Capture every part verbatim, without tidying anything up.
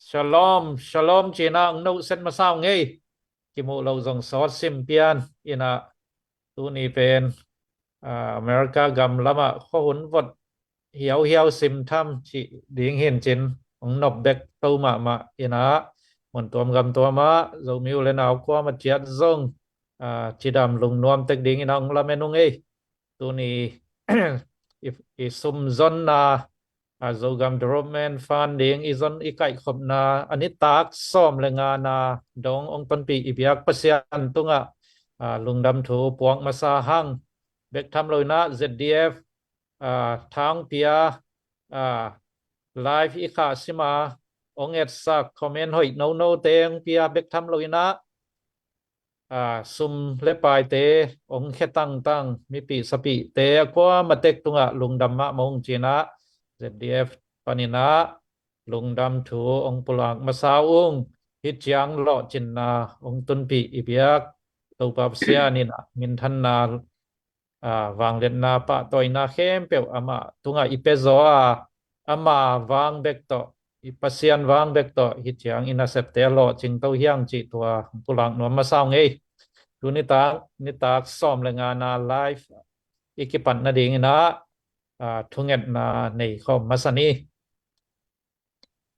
Shalom, shalom cina ang no set masa ung ei. Kimuh lo zong sawt sim pian ina tuni pen, ah, America gam lama khuahun vot hiauhiau sim tham ci ding hin cin ong nop bek to mahmah ina mun tuam gam tuama Zomi u le nau kuama ciat zong, ah, cidam lungnuam tek ding ina ong lamen ung ei. Tuni i, i sum zonna, a, Zogam Development Fund ding i zon i kaihkhopna a nitak sawm le ngana dong ong tonpih i biak Pasian tungah, a, lungdam thu puak masa hang. Bek tham lo ina Z D F, a, thang pia, a, live i khah sima ong etsak comment hoih nono teng pia bek tham lo ina, a, sum le paite ong khe tangtang mipih sapihte a kuama tek tungah lungdam mahmah ung cina Z D F panina lungdam thu ong pulak masa ung. Hi ciang lawhcinna ong tunpih i biak Topa Pasian ina minthanna, a, vangliatna pahtawina khempeuh ama tungah i pia zaw a, ama vang bek tawh, i Pasian vang bek tawh hi ciang i nasepte a lawhcing to hiang cih tua pulak nuam masa ung ei. Tu nitak, nitak sawm le ngana live i kipat nading ina, a, thungetna nei khawm masa ni.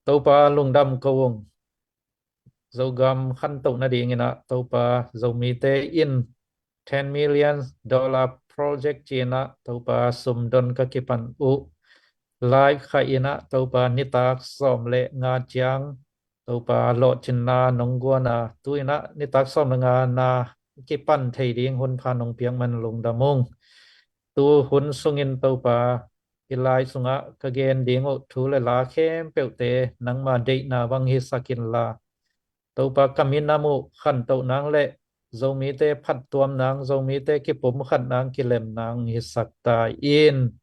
Topa lungdam ko ung. Zogam khantoh nading ina Topa Zomite in ten million dollar project cina Topa sumdon ka kipan uh live kha ina Topa nitak sawm le nga ciang Topa lawhcinna nong guana tu ina nitak sawm le ngana kipan thei ding hun pha nong piak man lungdam ung. Tu hun sungin Topa i lai sungah ka gen ding uh thu le la khempeuhte nangma deihna bang hisak inla Topa ka minam uh khantoh nang le Zomite phattuam nang, Zomite kipum khat nang, kilem nang hisak ta in.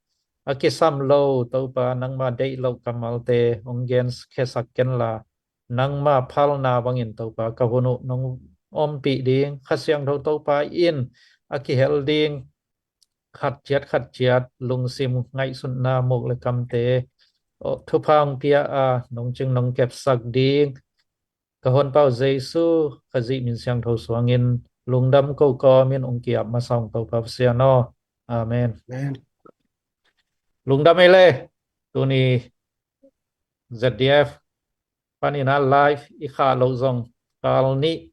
A kisam lo Topa nangma deih loh kammalte ong gen khesak kenla nangma phalna bangin Topa ka hun uh nong ompih ding, Kha Siangtho Topa in a kihel ding khat ciat khat ciat lungsim ngaihsutna muk le kamte thupha ong pia a nong cing nong kepsak ding ka honpa uh Jesu ka zih min siangtho suangin lungdam ko kawmin ong kiap masa ung Topa Pasian aw. Amen. Lungdam ei le. Tuni Z D F panina live i khah loh zong kal nih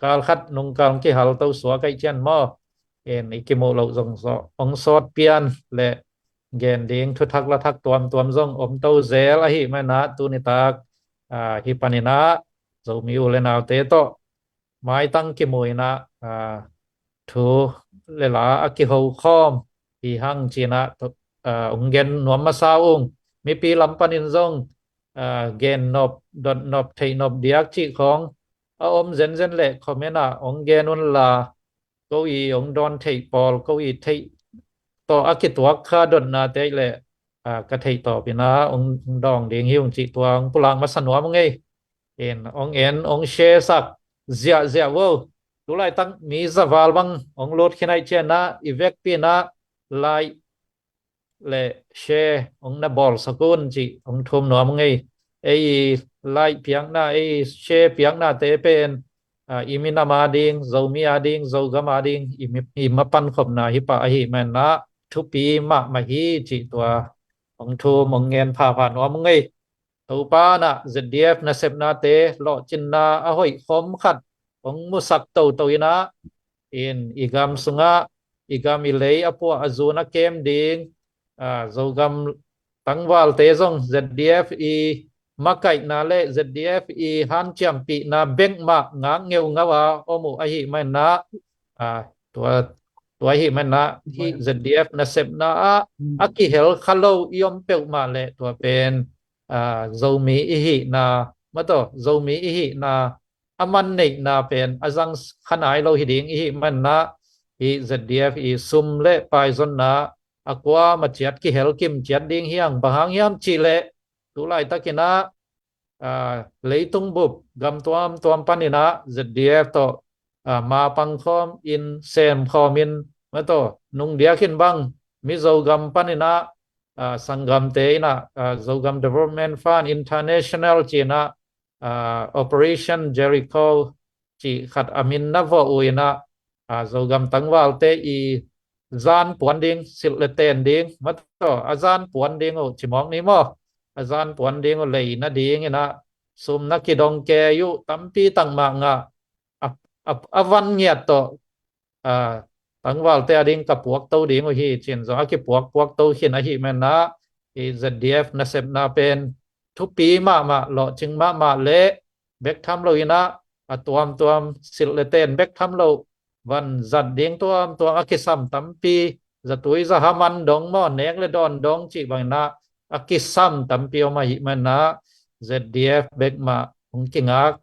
kal khat nung kal kihal to suak aih cian maw? En i kimuh loh zong ong sawt pian le gen ding thuthak lathak tuamtuam zong om to zel ahi mana tunitak, a, hi panina Zomi u le naute tawh maitang kimu ina, a, thu le la a kiho khawm hi hang cina, a, ong gen nuam masa ung. Mipi lam panin zong, a, gen nop, dot nop, theih nop diak cih khawng a om zenzen le comment ah ong gen unla ko i ong dawn theih pawl ko i theih tawh a kituak kha dotna te le, a, ka theih tawp ina ong dawng ding hi ung cih tua ong pulak masa nuam ung ei. En ong en ong share sak ziahziah vo. Tulaitak mi zaval bang ong lut khin aih ciana i vekpi ina like le share ong na bawl sak un cih ong thum nuam ung ei. Ei like piakna ei share piaknate pen, a, i minam ading, Zomi ading, Zogam ading i, mi, i mapan khopna hi pah ahi mana thupi mahmah hi cih tua ong thum ong ngen phapha nuam ung ei. Topa na Z D F nasepnate lawhcinna a hoih khawm khat ong musak toto ina in i gam sungah i gam i lei a puah a zun a kem ding, a, Zogam tangvalte zong Z D F i makaihna le Z D F i hanciampihna bek mah ngak ngeungau a om uh ahi mana, a, tua, tua ahi mana hi Z D F nasepna ah a kihel kha lo i om peuhmah le tua pen, a, Zomi i hihna, mato Zomi i hihna a man neihna pen a zang kha nai lo hi ding i hih mana hi Z D F i sum le pai zonna a kuama ciat kihel kim ciat ding hiang bang hang hiam cih leh tulaitakin ah, a, leitung bup gam tuamtuam panin ah Z D F tawh, a, mapang khawm in sem khawm in mato nung diakin bang Mizo gam panin ah ah, sanggamte in ah, ah, Zogam Development Fund International ci-in ah, ah, Operation Jericho cih khat a min na vawh uh in ah, ah, Zogam tangvalte i zan puan ding, silh le ten ding, mataw, a zan puan ding uh ci mawk ni maw? A zan puan ding uh lei nading in ah sum na kidong kei uh, tampi tak mah ngah, a, a, a van ngiat tawh, ah, tangvalte a ding ka puakto ding uh hi, ci-in zong a kipuak puakto khin ahih man ah, i Z D F nasepna pen thupi mahmah, lawhcing mahmah le bek tham lo in ah, a tuamtuam, silh le ten bek tham lo, van zat ding tuamtuam a kisam tampi, zatui zaha man dong maw, nek le dawn dong cih bang in ah a kisam tampi om ahih man ah, Z D F bek mah hong kingak,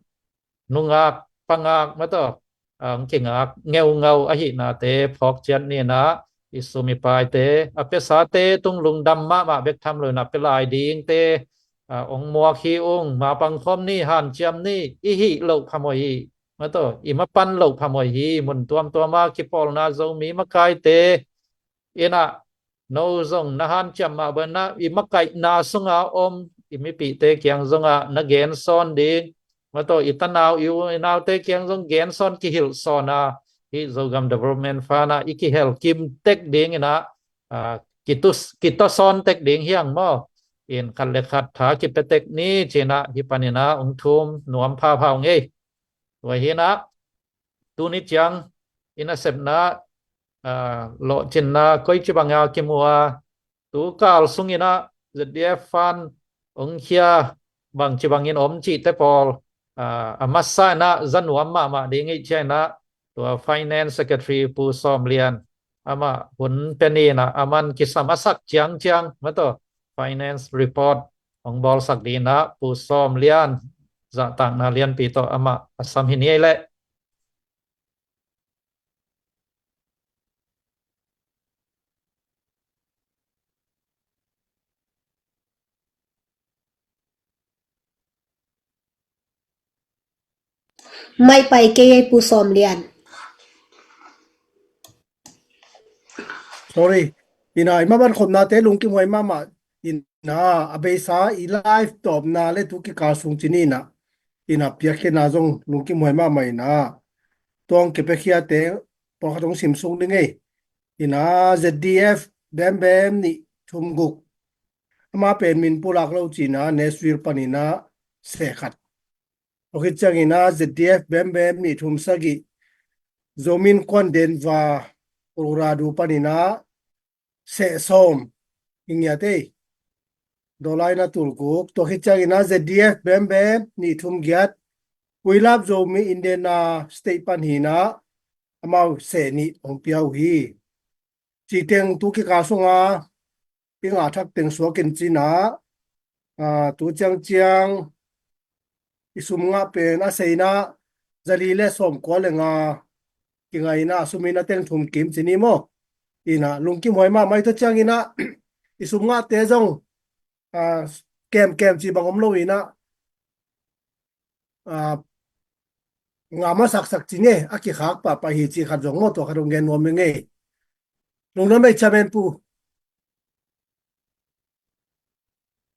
nungak, pangak, mataw, ah, hong kingak ngeungau ahihnate phawk ciat ni in ah, i sum i paite, a piasate tung lungdam mahmah bek tham lo in ah, pia lai dingte, ah, hong muak hi ung, ma pangkhawm ni, hanciam ni, i hih loh phamawh hi, mataw, i mapan loh phamawh hi, mun tuamtuam a kipawlna Zomi makaite in ah, no zong na hanciam mah bangin ah, i makaihna sunga om i mipihte kiang zongah na gensawn ding, mataw, i tanau, i u i naute kiang zong gensawn, kihilhsawn a, hih Zogam Development Fund ah i kihel kim tek ding in ah, ah, kitus-, kitawsawn tek ding hi hang maw? In khat le khat tha kipia tek ni, ci-in ah hih panin ah hong thum nuam phapha ung ei. Tua hi in ah, tuni ciang i nasepna, ah, lawhcinna koici bang a kimu a, tu kal sung in ah Z D F fund hong khia bangci bangin om cihte pawl, ah, a masa in ah za nuam mahmah ding i cih in ah, tua Finance Secretary Pu Sawm Lian, amah hun pia ni in ah, aman kisam a sak ciangciang, mataw, finance report hong bawlsak ding in ah, Pu Sawm Lian, zahtakna lianpi tawh amah a sam hi ni ei leh. Mai pai kei ei, Pu Sawm Lian. Sorry. In ah, i maban khopnate lungkimhuai mahmah. In ah, a beisa i live tawpna le tu kikal sung ci ni in ah, in ah, piakkhiatna zong lungkimhuai mahmah in ah, tua hong kipiakkhiate pawlkhat hong sim suk ding ei. In ah, Z D F Bembem nih thum guk, amah pen min pulak lo ci-in ah, Nashville panin ah seh khat. Tua khit ciangin ah, Z D F Bembem nih thum sagih, Zomi Innkuan Denver, Colorado panin ah seh sawm, i ngiat ei, dollar in ah tul guk. Tua khit ciangin ah, Z D F Bembem nih thum giat, We Love Zomi, Indiana State pan hi in ah, amau seh nih hong pia uh hi. Cih teng tu kikal sunga i ngah thak teng suak in ci-in ah, ah, tu ciangciang i sum ngah pen a sei in ah, za li le sawmkua le nga kingah in ah, sum in ah teng thum kim ci ni maw? In ah, lungkimhuai mahmah. Tua ciangin ah, i sum ngahte zong, ah, kemkem ci bang om lo in ah, ah, ngah masaksak ci ni, a kikhak pahpah hi cih khat zong maw, tua khat hong gen nuam ing ei. Lungdam ei, Chairman Pu.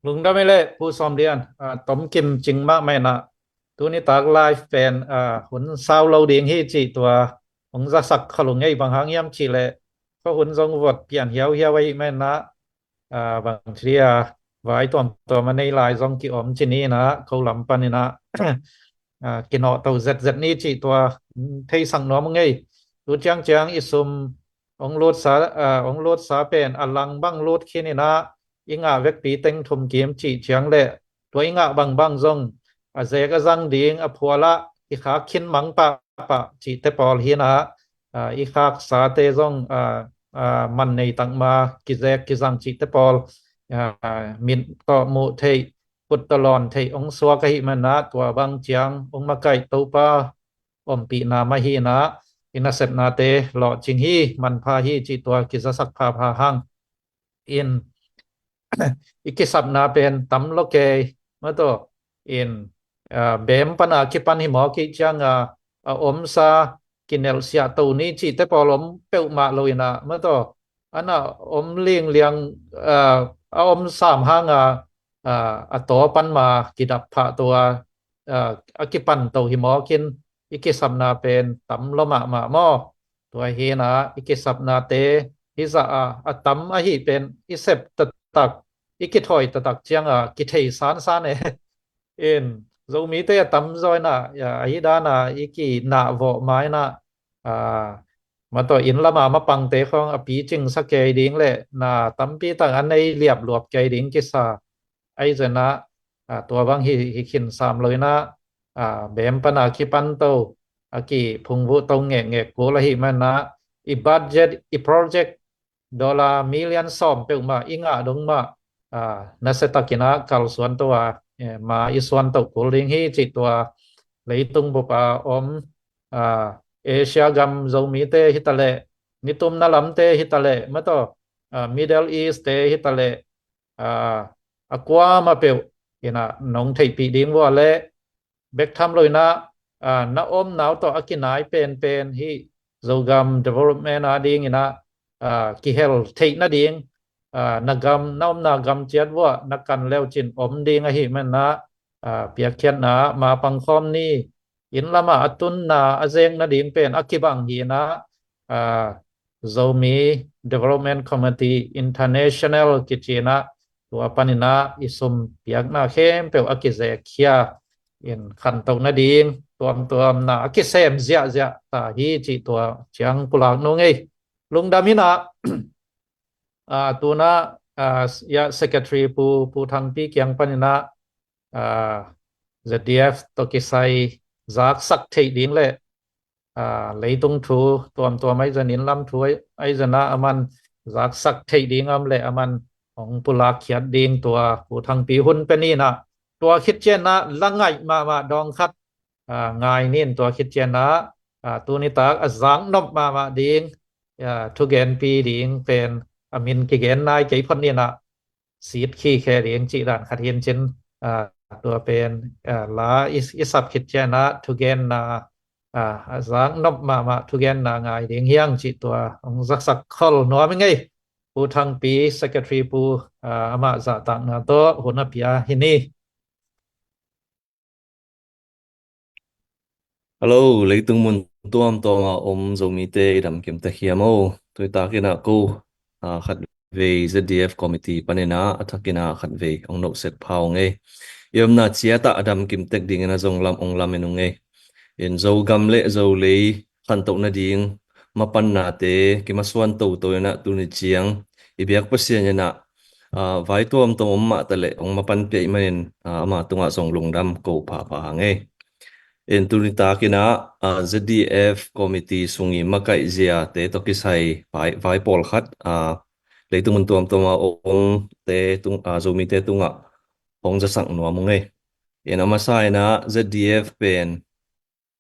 Lungdam ei leh, Pu Sawm Lian, ah, tomkim cing mahmah in ah, tuni tak live pen, ah, hun sau lo ding hi cih tua hong zasak kha lo ing ei. Bang hang hiam cih leh, khuahun zong vot pian hiauhiau ahih man in ah, ah, bang ci dia, vai tuamtuam a nei lai zong ki-om ci ni in ah, ko lam pan in ah, ah, kinawhto zetzet ni cih tua, mm, theisak nuam ung ei. Tu ciangciang i sum hong lutsa, ah, hong lutsa pen a lang bang lut khin in ah, i ngah vekpi teng thum kim cih ciang leh, tua i ngah bangbang zong a zek a zang ding, a phual ah i khak khin mang pahpah cihte pawl hi in ah, ah, i khaksate zong, ah, ah, man nei tak ma, kizek kizang cihte pawl, ah, mit tawh muh theih, khut tawh lawn theih hong suak ahih man in ah, tua bang ciang hong makaih Topa ompihna mah hi in ah, i nasepnate lawhcing hi, manpha hi cih tua kizasak phapha hang. In, i kisapna pen tam lo kei, mataw. In, ah, Bem pan a kipan hi mawk i cih ciang a, a omsa kinelh siahto ni cihte pawl om peuhmah lo in ah, mataw, a na om lingliang, ah, a om sam hanga, a, a taw pan ma kidap phah tua, a, a kipan to hi mawk in i kisapna pen tam lo mahmah maw? Tua hina i kisapnate hi zah a, a tam ahi pen i sep taktak, i kithawi taktak cianga kithei sansan e. In Zomite a tamzaw ina, a, ahi dana i kinah vawh ma ina, a, mataw inn lama mapangte khong a picing sa kei ding le na tampi tak a nei liapluap kei ding kisa. Ahi zena, a, tua bang hi, hi khin sam lo ina, a, bem pana kipan to, a kiphungvuh to ngekngek kul ahi mana, i budget, i project, dollar million sawm peuhmah i ngah dong mah, a, nasia takin a kalsuan to a, e, ma i suan to kul ding hi cih tua leitung bupa om, a, Asia gam Zomite hitaleh, nitumna lamte hitaleh, mataw, a, Middle East te hitaleh, a, a kuama peuh ina nong theihpih ding vua le bek tham lo ina, a, na omnau tawh a kinai penpen hi Zogam development a ding ina, a, kihel theih nading, a, na gam, na omna gam ciat vua na kan leucin om ding ahi mana, a, piakhiatna ma pangkhawm ni, inn lama a tunna a zeng nading pen a kibang hina, a, Zomi Development Committee International kicina tua panina i sum piakna khempeuh a kizekkhia in khantoh nading tuamtuamna a kisem ziahziah ta hi cih tua ciang pulak nung ei. Lungdam ina, a, tuna, a, ya Secretary Pu, Pu Thangpi kiang panina, a, Z D F tawh kisai zaksak theih ding le, a, leitung thu tuamtuam ahi zan inn lam thu ahi, ahi zana aman zaksak theih ding om le aman hong pulak khiat ding tua Pu Thangpi hun pe nina. Tua khit ciana la ngaih mahmah dawng khat, a, ngai nin tua khit ciana, a, tunitak a zaknop mahmah ding, a, thugenpi ding pen a min kigen nai kei phot nina. Sit khi khe ding cih dan khat hin cin, a, tua pen, a, la i, i sap khit ciana thugenna, a, a zaknop mahmah thugenna ngai ding hiang cih tua hong zaksak khol nuam i ngei. Pu Thangpi Secretary Pu, a, amah zahtakna tawh hun a pia hi ni. Hello, leitung mun tuamtuama om Zomite i dam kimtek hiam o? Tuitak ina ko, a, khat vei Z D F committee panina a thak ina khat vei hong nohset phau ngei. I omna ciata a dam kimtek dingina zong lam hong lam in ung ei. In Zogam le Zolei khantoh nading mapannate kimasuan toto ina tuni ciang i biak Pasian ina, a, vai tuamtuam om mahta le hong mapan piaih manin, a, ama tungah zong lungdam ko phapha hang ei. In tunitak ina, a, Z D F committee sungi makaih ziate tawh kisai vai, vai pawlkhat, a, leitung mun tuamtuama omte tung, a, Zomite tungah hong zasak nuam ung ei. In a masa ina Z D F pen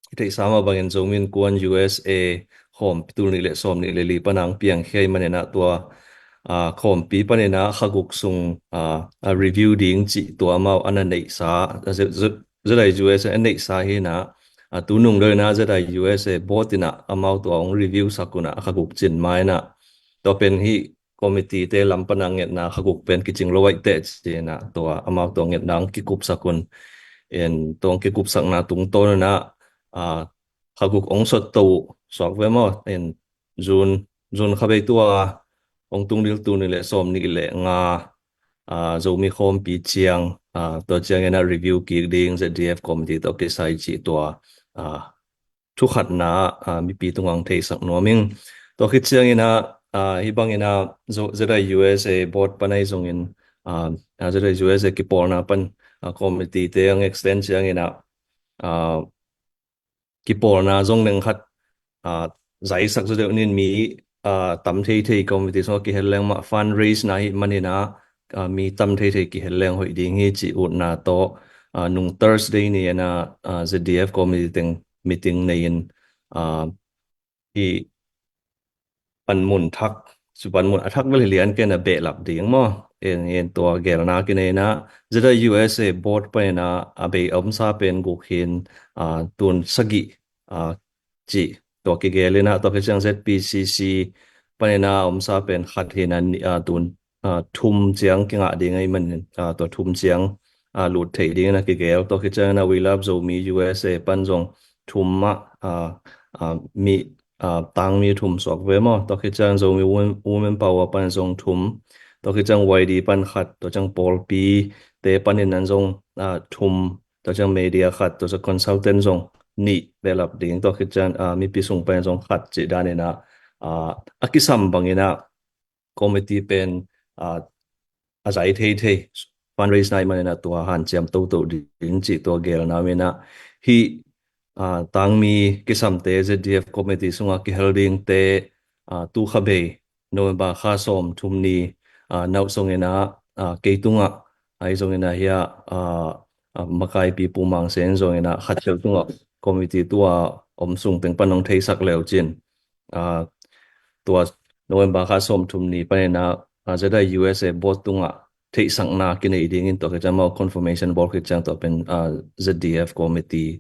i theihsa mah bangin Zomi Innkuan U S A khawmpi tul nih le sawm nih le li pana hong piangkhia i manina tua, a, khawmpi panina khaguk sung, a, a review ding cih tua amau a na neihsa, a, Z-, Z-, Z I U S A a neihsa hina, a, tunung deuh ina Z I U S A board ina amau tua hong review sak una khaguk cin ma ina. Tua pen hi committee te lam pana ngetna khaguk pen kicing lo aih teh cina tua amau tua ngetna hong kikupsak un. In tua hong kikupsakna tungtawn ina, a, khaguk hong sot to suak ve maw? In June, June kha bei tua hong tung dil tul nih le sawm nih le nga, a, Zomi khawmpi ciang, a, tua ciang ina review kik ding Z D F committee tawh kisai cih tua, a, thukhatna, a, mipi tungah hong theisak nuam ing. Tua khit ciang ina, a, hi bang ina Z-, Z I U S A board pan ahi zongin, a, a, Z I U S A kipawlna pan, a, committee te hong extend ciang ina, a, kipawlna zong neng khat, a, zaisak zaw deuh nin mi, a, tam theithei committee sungah kihel leng mah fundraise na hi manina, a, mi tam theithei kihel leng hoih ding hi cih utna tawh, a, nung Thursday ni ina, a, Z D F committee teng meeting nei in, a, hi panmun thak, cu panmun a thak vel hi lian kei ina behlap ding maw? En, en tua gelna kinei ina Z I U S A board pan ina a bei a omsa pen guk hin, a, tun sagih, a, cih tua kigel ina tua khit ciang Z P C C pan ina a omsa pen khat hi ina ni, a, tun ah, thum ciang kingah ding ahih manin, ah, tua thum ciang, ah, lut theih dingin a kigel. Tua khit ciangin a We Love Zomi U S A pan zong thum ah, ah, ah, mi, ah, tangmi thum suak ve maw. Tua khit ciang Zomi Women, Women Power pan zong thum. Tua khit ciang Y D pan khat, tua ciang pawlpi te panin an zong, ah, thum, tua ciang media khat, tua ciang consultant zong nih behlap ding, tua khit ciang, ah, mipi sung pan zong khat cih danin a, ah, a kisam bangin a committee pen, ah, a zai thei thei, fundraise na ahih manin a tua hanciam toto ding cih tua gelna om in a, hih, ah, tangmi kisamte Z D F committee sungah kihel dingte, ah, tu kha bei November kha sawm thum ni, ah, nauh zongin a, ah, kei tungah, ahi zongin a hiah, ah, ah, makaipi Pu Mang Sen zongin a khat khel tungah committee tua om sung teng pan hong theisak leu cin, ah, tua November kha sawm thum ni panin a, ah, Z I U S A board tungah theihsakna kinei dingin tua khit ciang amau confirmation bawl khit ciang tua pen, ah, Z D F committee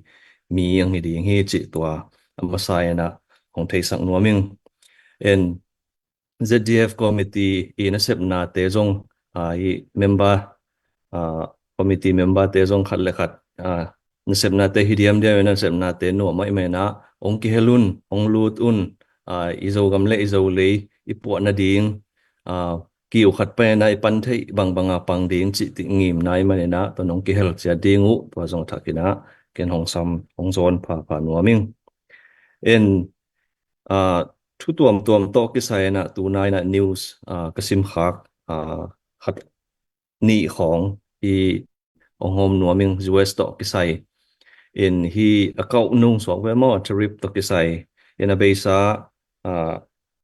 mi ang hi ding hi cih tua a masa in a hong theisak nuam ing. En Z D F committee i nasepnate zong, ah, i member, ah, committee member te zong khat le khat, ah, nasepnate hi diamdiam in nasepnate nuam ahih manin a hong kihel un, hong lut un, ah, i Zogam le i Zolei i puah nading, ah, kiu khat pen a i pan theih bangbang a pang ding cih tih ngimna ahih manin a tua hong kihel ciat ding uh, tua zong a thakin a ken hong sam, hong zawn phapha nuam ing. En, ah, thu tuamtuam tawh kisai in a tunai in a news, ah, ka sim khak, ah, khat nih khawng i hong hawm nuam ing. U S tawh kisai in hih a kauh nung suak ve maw, tariff tawh kisai in a beisa, ah,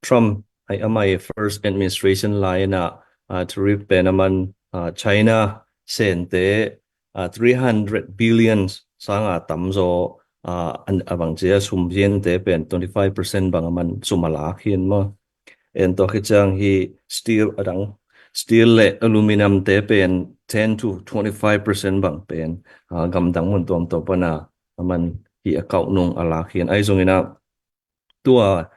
Trump ai amah i first administration lai in a, ah, tariff pen a man, ah, China sente, ah, three hundred billion sanga tamzaw, ah, an, a bangci a sum ziante pen twenty five percent bang a man sum a lak hi in maw. En tua khit ciang hih steel a dang, steel le aluminum te pen ten to twenty five percent bang pen, ah, gamdang mun tuamtuam pan a a man hih a kauh nung a lak hi in. Ahi zongin a tua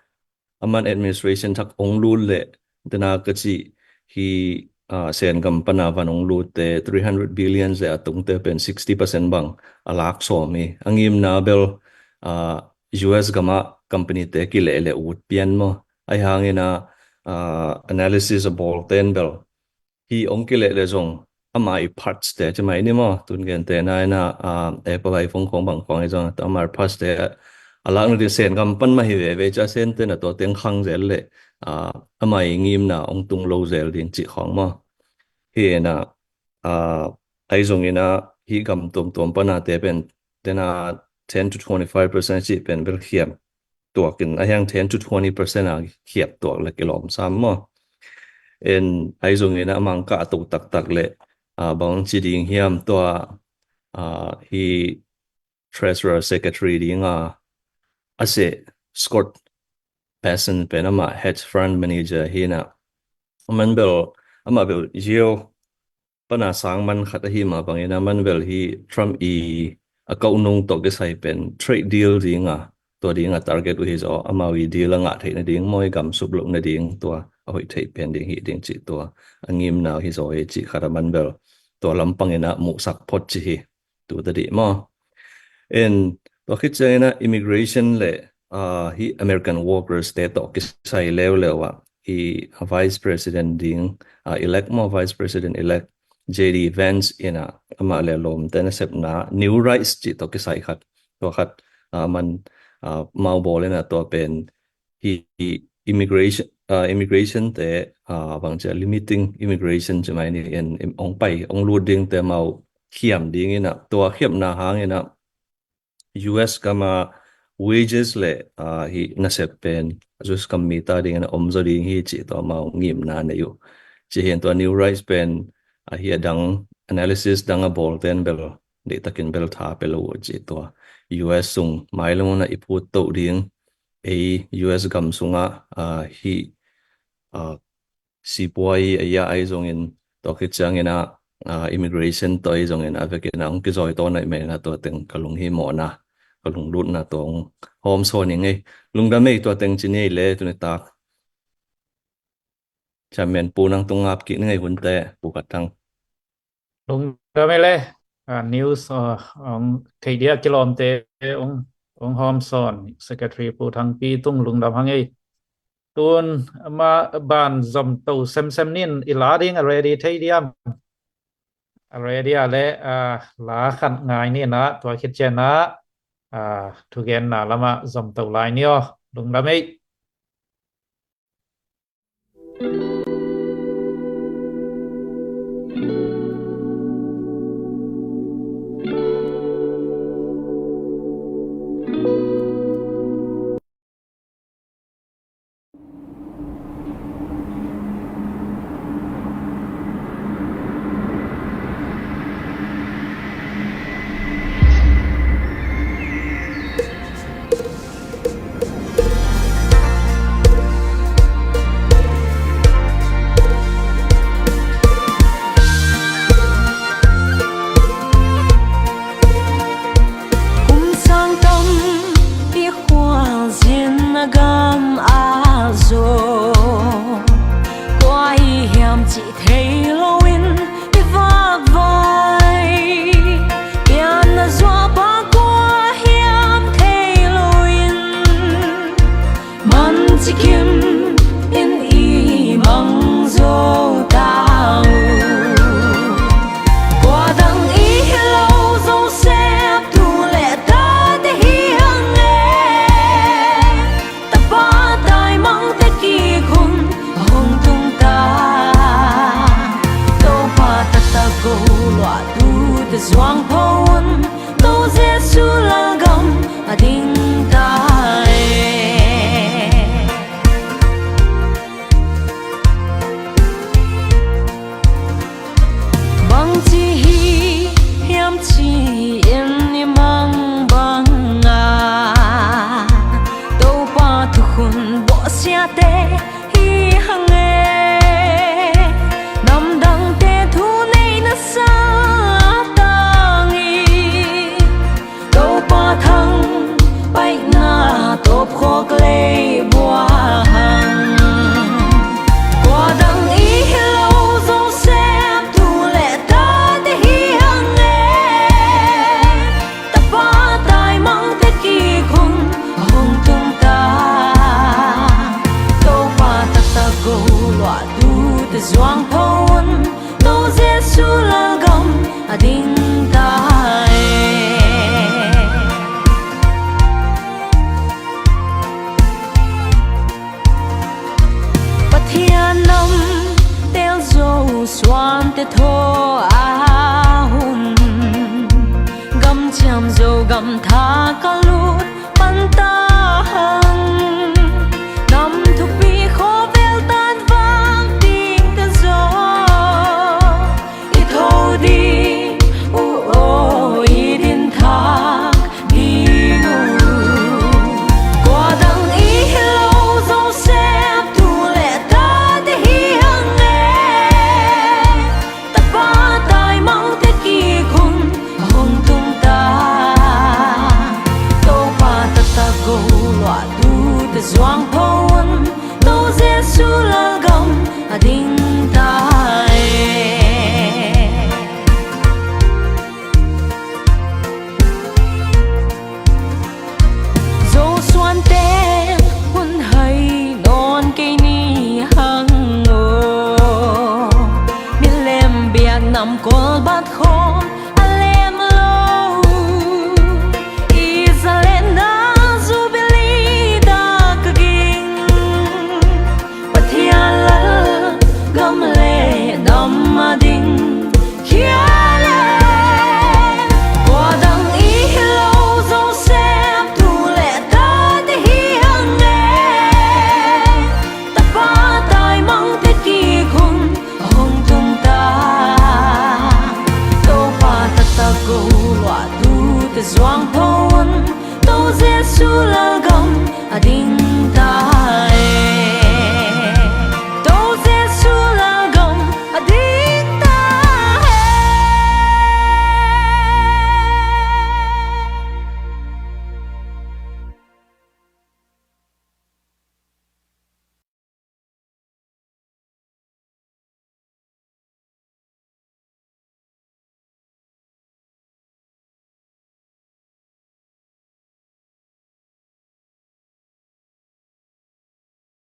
a man administration thak hong lut leh, tena ka cih hih, ah, Sen gam pan a van hong lutte three hundred billion le a tungte pen sixty percent bang a lak sawm hi. A ngimna bel, ah, U S gam ah company te kileh le ut pian maw. Ahi hangin a, ah, analysis a bawlte in bel hih hong kileh le zong amah i parts te ci mai ni maw, tun gente na in a, ah, Apple iPhone khong bang khong i zong amah i parts te a lak nading Sen gam pan mah hi veve, cia Sente na tua teng khang zel le, ah, amah i ngimna hong tung lo zel ding cih khong maw. Hi in a, ah, ahi zongin a hih gam tuamtuam pan a te pen tena ten to twenty five percent cih pen bel khiam tuak in, a hiang ten to twenty percent a khiap tuak le kilawm sam maw. En ahi zongin a mangkah a to taktak le, ah, bang ci ding hiam tua, ah, hih Treasurer Secretary ding a, a seh Scott Bessent pen amah hedge fund manager hi in a, a man bel, amah bel Yale pan a sang man khat ahi mah bangin a man bel hih Trump i a kauh nung tawh kisai pen trade deal ding a, tua ding a target uh hi zaw, amau i deal a ngah theih nading maw, i gam sup loh nading tua a hoih theih pen ding hi ding cih tua a ngimna uh hi zaw hi cih khat a man bel tua lampang in a muhsak phot ci hi. Tu ta dih maw. En tua khit ciangin a immigration le, ah, hih American workers te tawh kisai leuleu ah hih Vice President ding, ah, elect maw, Vice President elect J D Vance in a amah le lawmte nasepna New Rights cih tawh kisai khat, tua khat, ah, man, ah, mau bawl in a tua pen hih immigration, ah, immigration te, ah, bang cia limiting immigration ci mai ni, en, em, hong pai hong lut dingte mau khiam ding in a, tua khiamna hangin a U S gam a wages le, ah, hih nasep pen U S gam mi ta ding in a om zaw ding hi cih tua mau ngimna nei uh. Ci hi in tua New Rights pen, ah, hih a dang analysis dang a bawlte in bel deihtakin bel tha pe lo uh cih tua U S sung mailam un a i phut toh ding, ei U S gam sungah, ah, hih, ah, sipuai a ia ahi zongin, tua khit ciangin a, ah, immigration tawh ahi zongin a vekin a hong kizawi tawn ahih manin a tua teng ka lunghimawhna, ka lunglutna tua hong hawm sawn ing ei. Lungdam ei, tua teng ci ni ei le tuni tak. Chairman Pu nang tung ngap kik ni ngei hunte, Pu Khat Thang. Lungdam ei le, ah, news, ah, hong theih dia kilawmte hong, hong hawm sawn Secretary Pu Thangpi tung lungdam hang ei. Tun ma ban zom to semsem nin i la ding a ready thei diam? A ready a le, ah, la khat ngai ni na, tua khit ciang a, ah, thugenna lamah zom to lai ni aw. Lungdam ei. Kum sang tampi khualzin a gam ah zong kua i hiam cih thei loin i vakvai. Pianna zuapa kua hiam thei loin man cikim in i mang zo ta uh. Kua dang i hi lo Joseph tu le tate hi hang e. Tapa taimangte kik hun a hong tung ta. Topa taktak go luahtute zuang pho un. To Jesu lalgam a ding ta e. Bangci hi hiam ci-in i mang banga Topa thukhun bawhsiate hi hang e. Namdangte thuneihna sa tangin Topa thangpaihna tawpkhawk lei bua hang. Kua dang i hi lo Joseph tu le tate hi hang e. Tapa taimangte kik hun a hong tung ta. Topa taktak go luahtute zuang pho un. To Jesu lalgam a ding ta e. Pathian nam tel Joshua-te thaw a hun, gam ciam Zogam thak a lut pan ta hang. Nam thupi khawvel tan vak dingte zong i tho ding uh aw, i din thak ding uh. Kua dang i hi lo Joseph tu le tate hi hang e. Tapa taimangte kik hun a hong tung ta. Topa taktak go luahtute zuang pho un. To Jesu lalgam a ding ta e. Joshua-te hun hai nawn kei ni hang aw. Milem biak nam kol bat khawm a lem lo. Israel na Jubilee dak a ging. Pathian lalgam le nam a ding khia le. Kua dang i hi lo Joseph tu le tate hi hang e. Tapa taimangte kik hun a hong tung ta. Topa taktak go luahtute zuang pho un. To Jesu lalgam a ding ta e. To Jesu lalgam a ding ta e.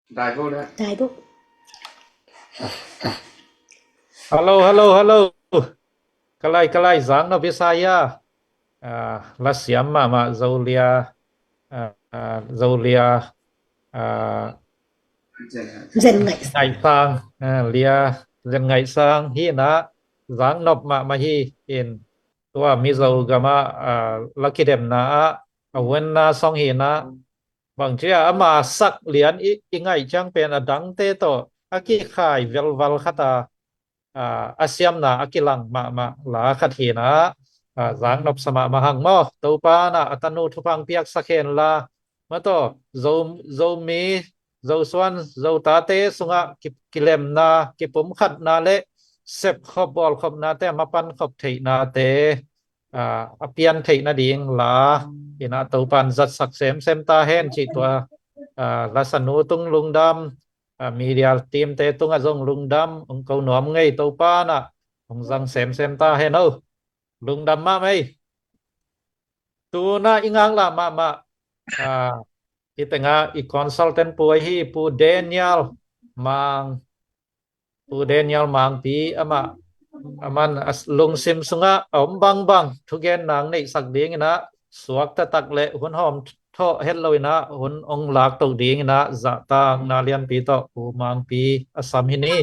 Dai bo le. Dai bo. Hello, hello, hello. Ka lai, ka lai, zang no bisa ya. Ah, la siam mahmah Zo Lia. Ah, ah, Zo Lia. Ah, Zen Ngaih Sang. Ngaih Sang. Ah, Lia Zen Ngaih Sang. Hi na, zang nop mahmah hi in. Tua Mizo gam ah, ah, la kidemna ah, a vuanna song hi na. Bang ci a, ama sak lian i, i ngaih ciang pen a dangte tawh a kikhai velval khat a, a, a siamna a kilang mahmah la khat hi na, a, zang nopsa mahmah hang maw. Topa na a tanu thupha piaksak hen la, ma tawh Zo, Zomi, Zosuan, Zotate sungah ki, kilemna, kipumkhatna le sepkhop bawlkhopnate a mapankhop theihnate, a, a pian theih nading la, hi na, Topan zatsak semsem ta hen cih tua, a, lasanu tung lungdam, a, media team te tungah zong lungdam, hong ko nuam ngei, Topa na hong zang semsem ta hen o. Lungdam mahmah ei. Tu na i ngaklah mahmah, a, i tengah i consultant pu ahi Pu Daniel Mang, Pu Daniel Mangpi, amah, aman a s-, lungsim sungah a om bangbang thugen nang neihsak ding in a, suak taktak le hun hawm thawh het lo in a, hun hong lak to ding in a, zahtakna lianpi tawh Pu Mangpi a sam hi ni.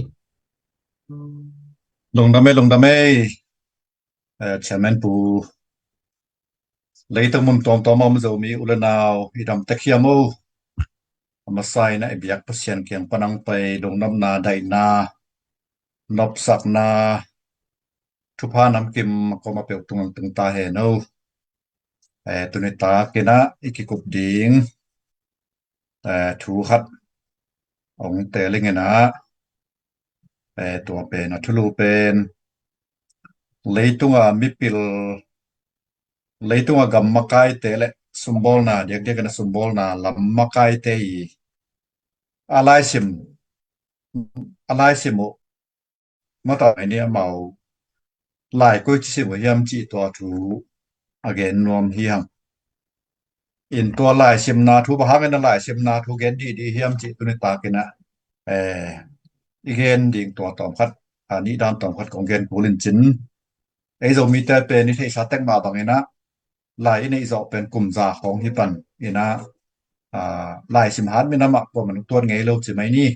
Lungdam ei, lungdam ei. Eh, Chairman Pu, leitung mun tuamtuam a om Zomi u le nau, i dam tek hiam o. A masa in a i biak Pasian kiang pan hong pai lungnopna, daihna, nopsakna, thupha namkim a kawm a peuh tung hong tung ta hen o. Eh, tuni tak in a i kikup ding, eh, thu khat hong teel ing in a, eh, tua pen a thulu pen leitunga mipil, leitunga gam makaite le sumbawlna, diakdiak in a sumbawlna lam makaite i a laisim, a laisim uh, mata mai ni amau lai koi ci sim uh hiam cih tua thu a gen nuam hi hang. In tua laisimna thu, bang hangin a laisimna thu gen dihdih hiam cih tuni tak in a, eh, i gen ding tua tawm khat, a, nih dan tawm khat kong gen kul in cin. Ei Zomite pen i theihsa tek mah bang in a, lai i neih zawh pen kum za khawng hi pan in a, a, laisim hat minam ah kuaman tuat ngei lo ci mai ni.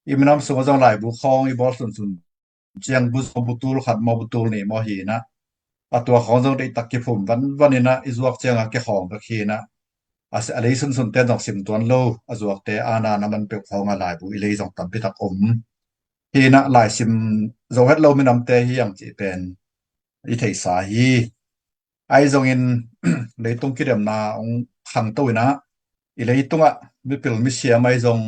I minam sungah zong laibu khawng i bawl sunsun ciang bu zaw, bu tul khat maw, bu tul nih maw hi in a, a tua khawng zong deihtak kiphum vanvan in a, i zuak ciangah kikhawng bek hi in a, a si, a lei sunsunte zong sim tuan lo, a zuakte a na na man peuh khawng a laibu i lei zong tampi tak om hi in a, laisim zo het lo minamte hi ang cih pen i theihsa hi. Ahi zongin leitung kidemna hong khangto in a, i leitungah mipil misiam ahi zong,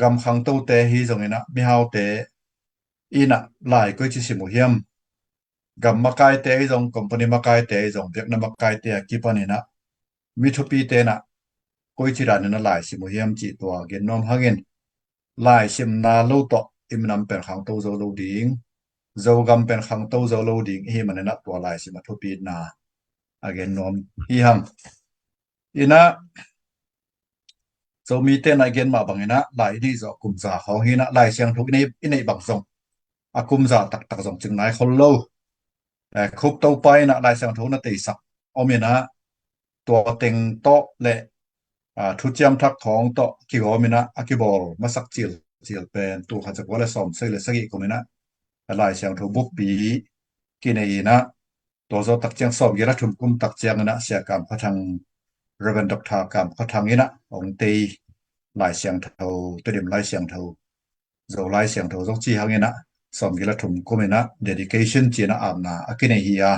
gam khangtote hi zong in a, mihaute in a lai koi ci sim uh hiam? Gam makaite hi zong, company makaite hi zong, biakna makaite a kipan in a, mi thupite in a koi ci dan in a laisim uh hiam cih tua gen nuam hangin, laisimna lo tawh i minam pen khangto zo lo ding, Zogam pen khangto zo lo ding i hi man in a, tua laisim a thupina a gen nuam hi hang. In a, Zomite na i gen mah bang in a, lai i neih zawh kum za khawng hi in a, Lai Siangtho i neih, i neih bang zong a kum za taktak zong cing nai khol lo. Eh, Khup Topa in a Lai Siangtho na teisak om in a, tua teng tawh le, ah, thuciam thak khawng tawh kigawm in a, a kibawl masak cilcil pen tul khat za kua le sawm sagih le sagih kum in a, Lai Siangtho bukpi kinei in a, tua zawh tak ciang sawmgiat le thum kum tak ciang in a, Sia Kam Khua Thang, Reverend Doctor Kam Khua Thang in a hong tei Lai Siangtho, Tedim Lai Siangtho, Zo Lai Siangtho zong ci hang in a, sawmgiat le thum kum in a dedication ci in a apna a kinei hi a,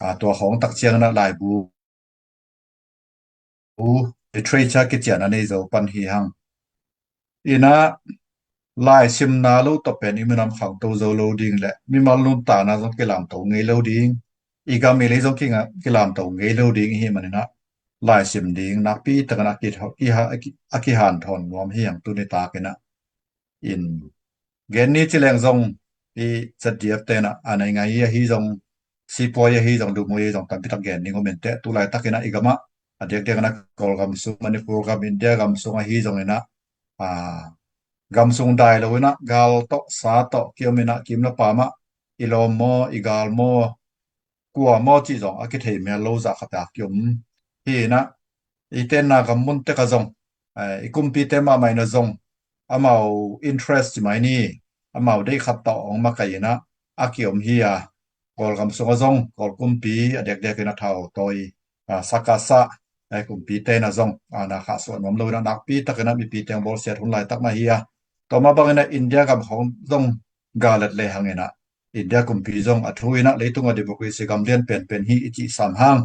a, tua khawng tak ciang in a laibu literature kician a nei zo pan hi hang. In a, laisimna lo tawh pen i minam khangto zo lo ding le mimal nuntakna zong kilamto ngei lo ding, i gam i lei zong kinga, kilamto ngei lo ding i hi man in a, laisim ding nakpi tak in a ki, ki ha, a ki, a kihanthawn nuam hi hang tuni tak in a. In gen ni ci leng zong i Z D F te in a, a nei ngai ahi zong, sipuai ahi zong, dumui ahi zong, tampi tak gen ding om in teh, tu laitak in a i gam ah, a diakdiak in a Kawlgam sung, Manipur gam, India gam sung ahi zong in a, a, gam sung dai lo inah gal tawh sa tawh kiom inah kim le paam ah i lawm maw, i gal maw, kua maw cih zong a kithei mel lo zah khat a kiom hi inah, i tenna gam mun tek ah zong, eh, i kumpite mahmah inah zong amau interest ci mai ni, amau deih khat tawh hong makaih inah a kiom hi a, Kawlgam sungah zong Kawl kumpi a diakdiak inah thau tawi, ah, sakasa, eh, kumpite inah zong, ah, na khahsuah nuam lo inah nakpi tak inah mipi teng bawlsiat hun laitak mah hi a, tua mah bang inah India gam khawng zong gal et lehang inah India kumpi zong a thu inah leitung a democracy gam lian penpen hi i cih sam hang,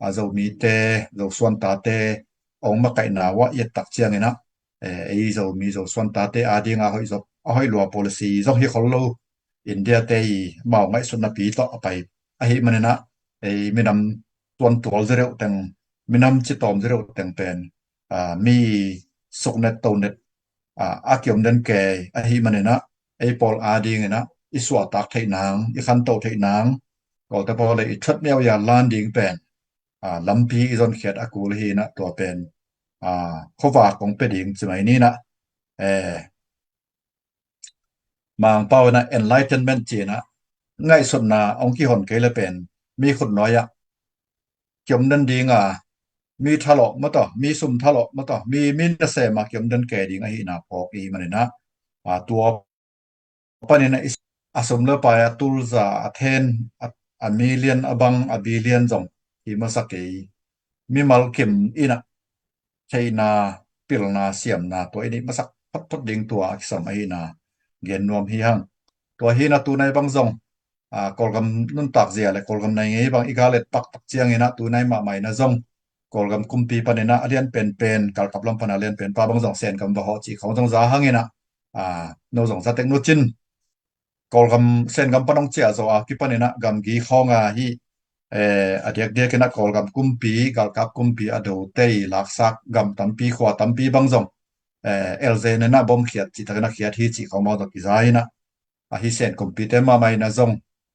a, Zomite, Zosuan tate hong makaihna uah i et tak ciang inah, eh, ei Zomi Zosuan tate a ding a hoih zop, a hoih lua policy zong hi khol lo. India te i mau ngaihsutna pi tawh a pai ahih man inah, ei minam tuantual zereuh teng, minam citawm zereuh teng pen, a, mi suknet tonet, a, a kiom den kei ahih man inah, ei pawl a ding inah i suahtak theih nang, i khanto theih nang, Kawlte pawl le i thuat miau ia lan ding pen, a, lampi i zonkhiat a kul hi inah tua pen, a, khuavak kong pia ding ci mai ni inah, eh, Mangpau inah enlightenment ci inah ngaihsutna hong kihon kei le pen mi khut nuai ah kiom den ding a, mi thalawh maw tawh, mi sum thalawh maw tawh, mi, mi nasem a kiom den kei ding ahihna phawk i hih man inah, a, tua panin a, a sum le pai a tulza a then, a, a million a bang a billion zong hi masa kei. Mimal kim inah theihna, pilna, siamna tua i neih masak photphot ding tua a kisam ahihna gen nuam hi hang. Tua hi inah tunai bang zong, a, Kawlgam nuntak zia le Kawlgam nai ngei bang i gal et pakpak ciang inah tunai mahmah inah zong Kawlgam kumpi pan inah a lian penpen, galkap lam pan a lian penpa bang zong Sengam va hawh cih khawng zong za hang inah, a, no zong za tek nu cin Kawlgam Sengam pan hong ciah zawh a kipan inah gamgi khawng a hi, eh, a diakdiak inah Kawlgam kumpi, galkap kumpi a do tei laksak gam tampi, khua tampi bang zong, eh, elzen inah bom khiat cih tak inah khiat hi cih khawng bang zong kiza inah, a hi Sen kumpite mahmah inah zong,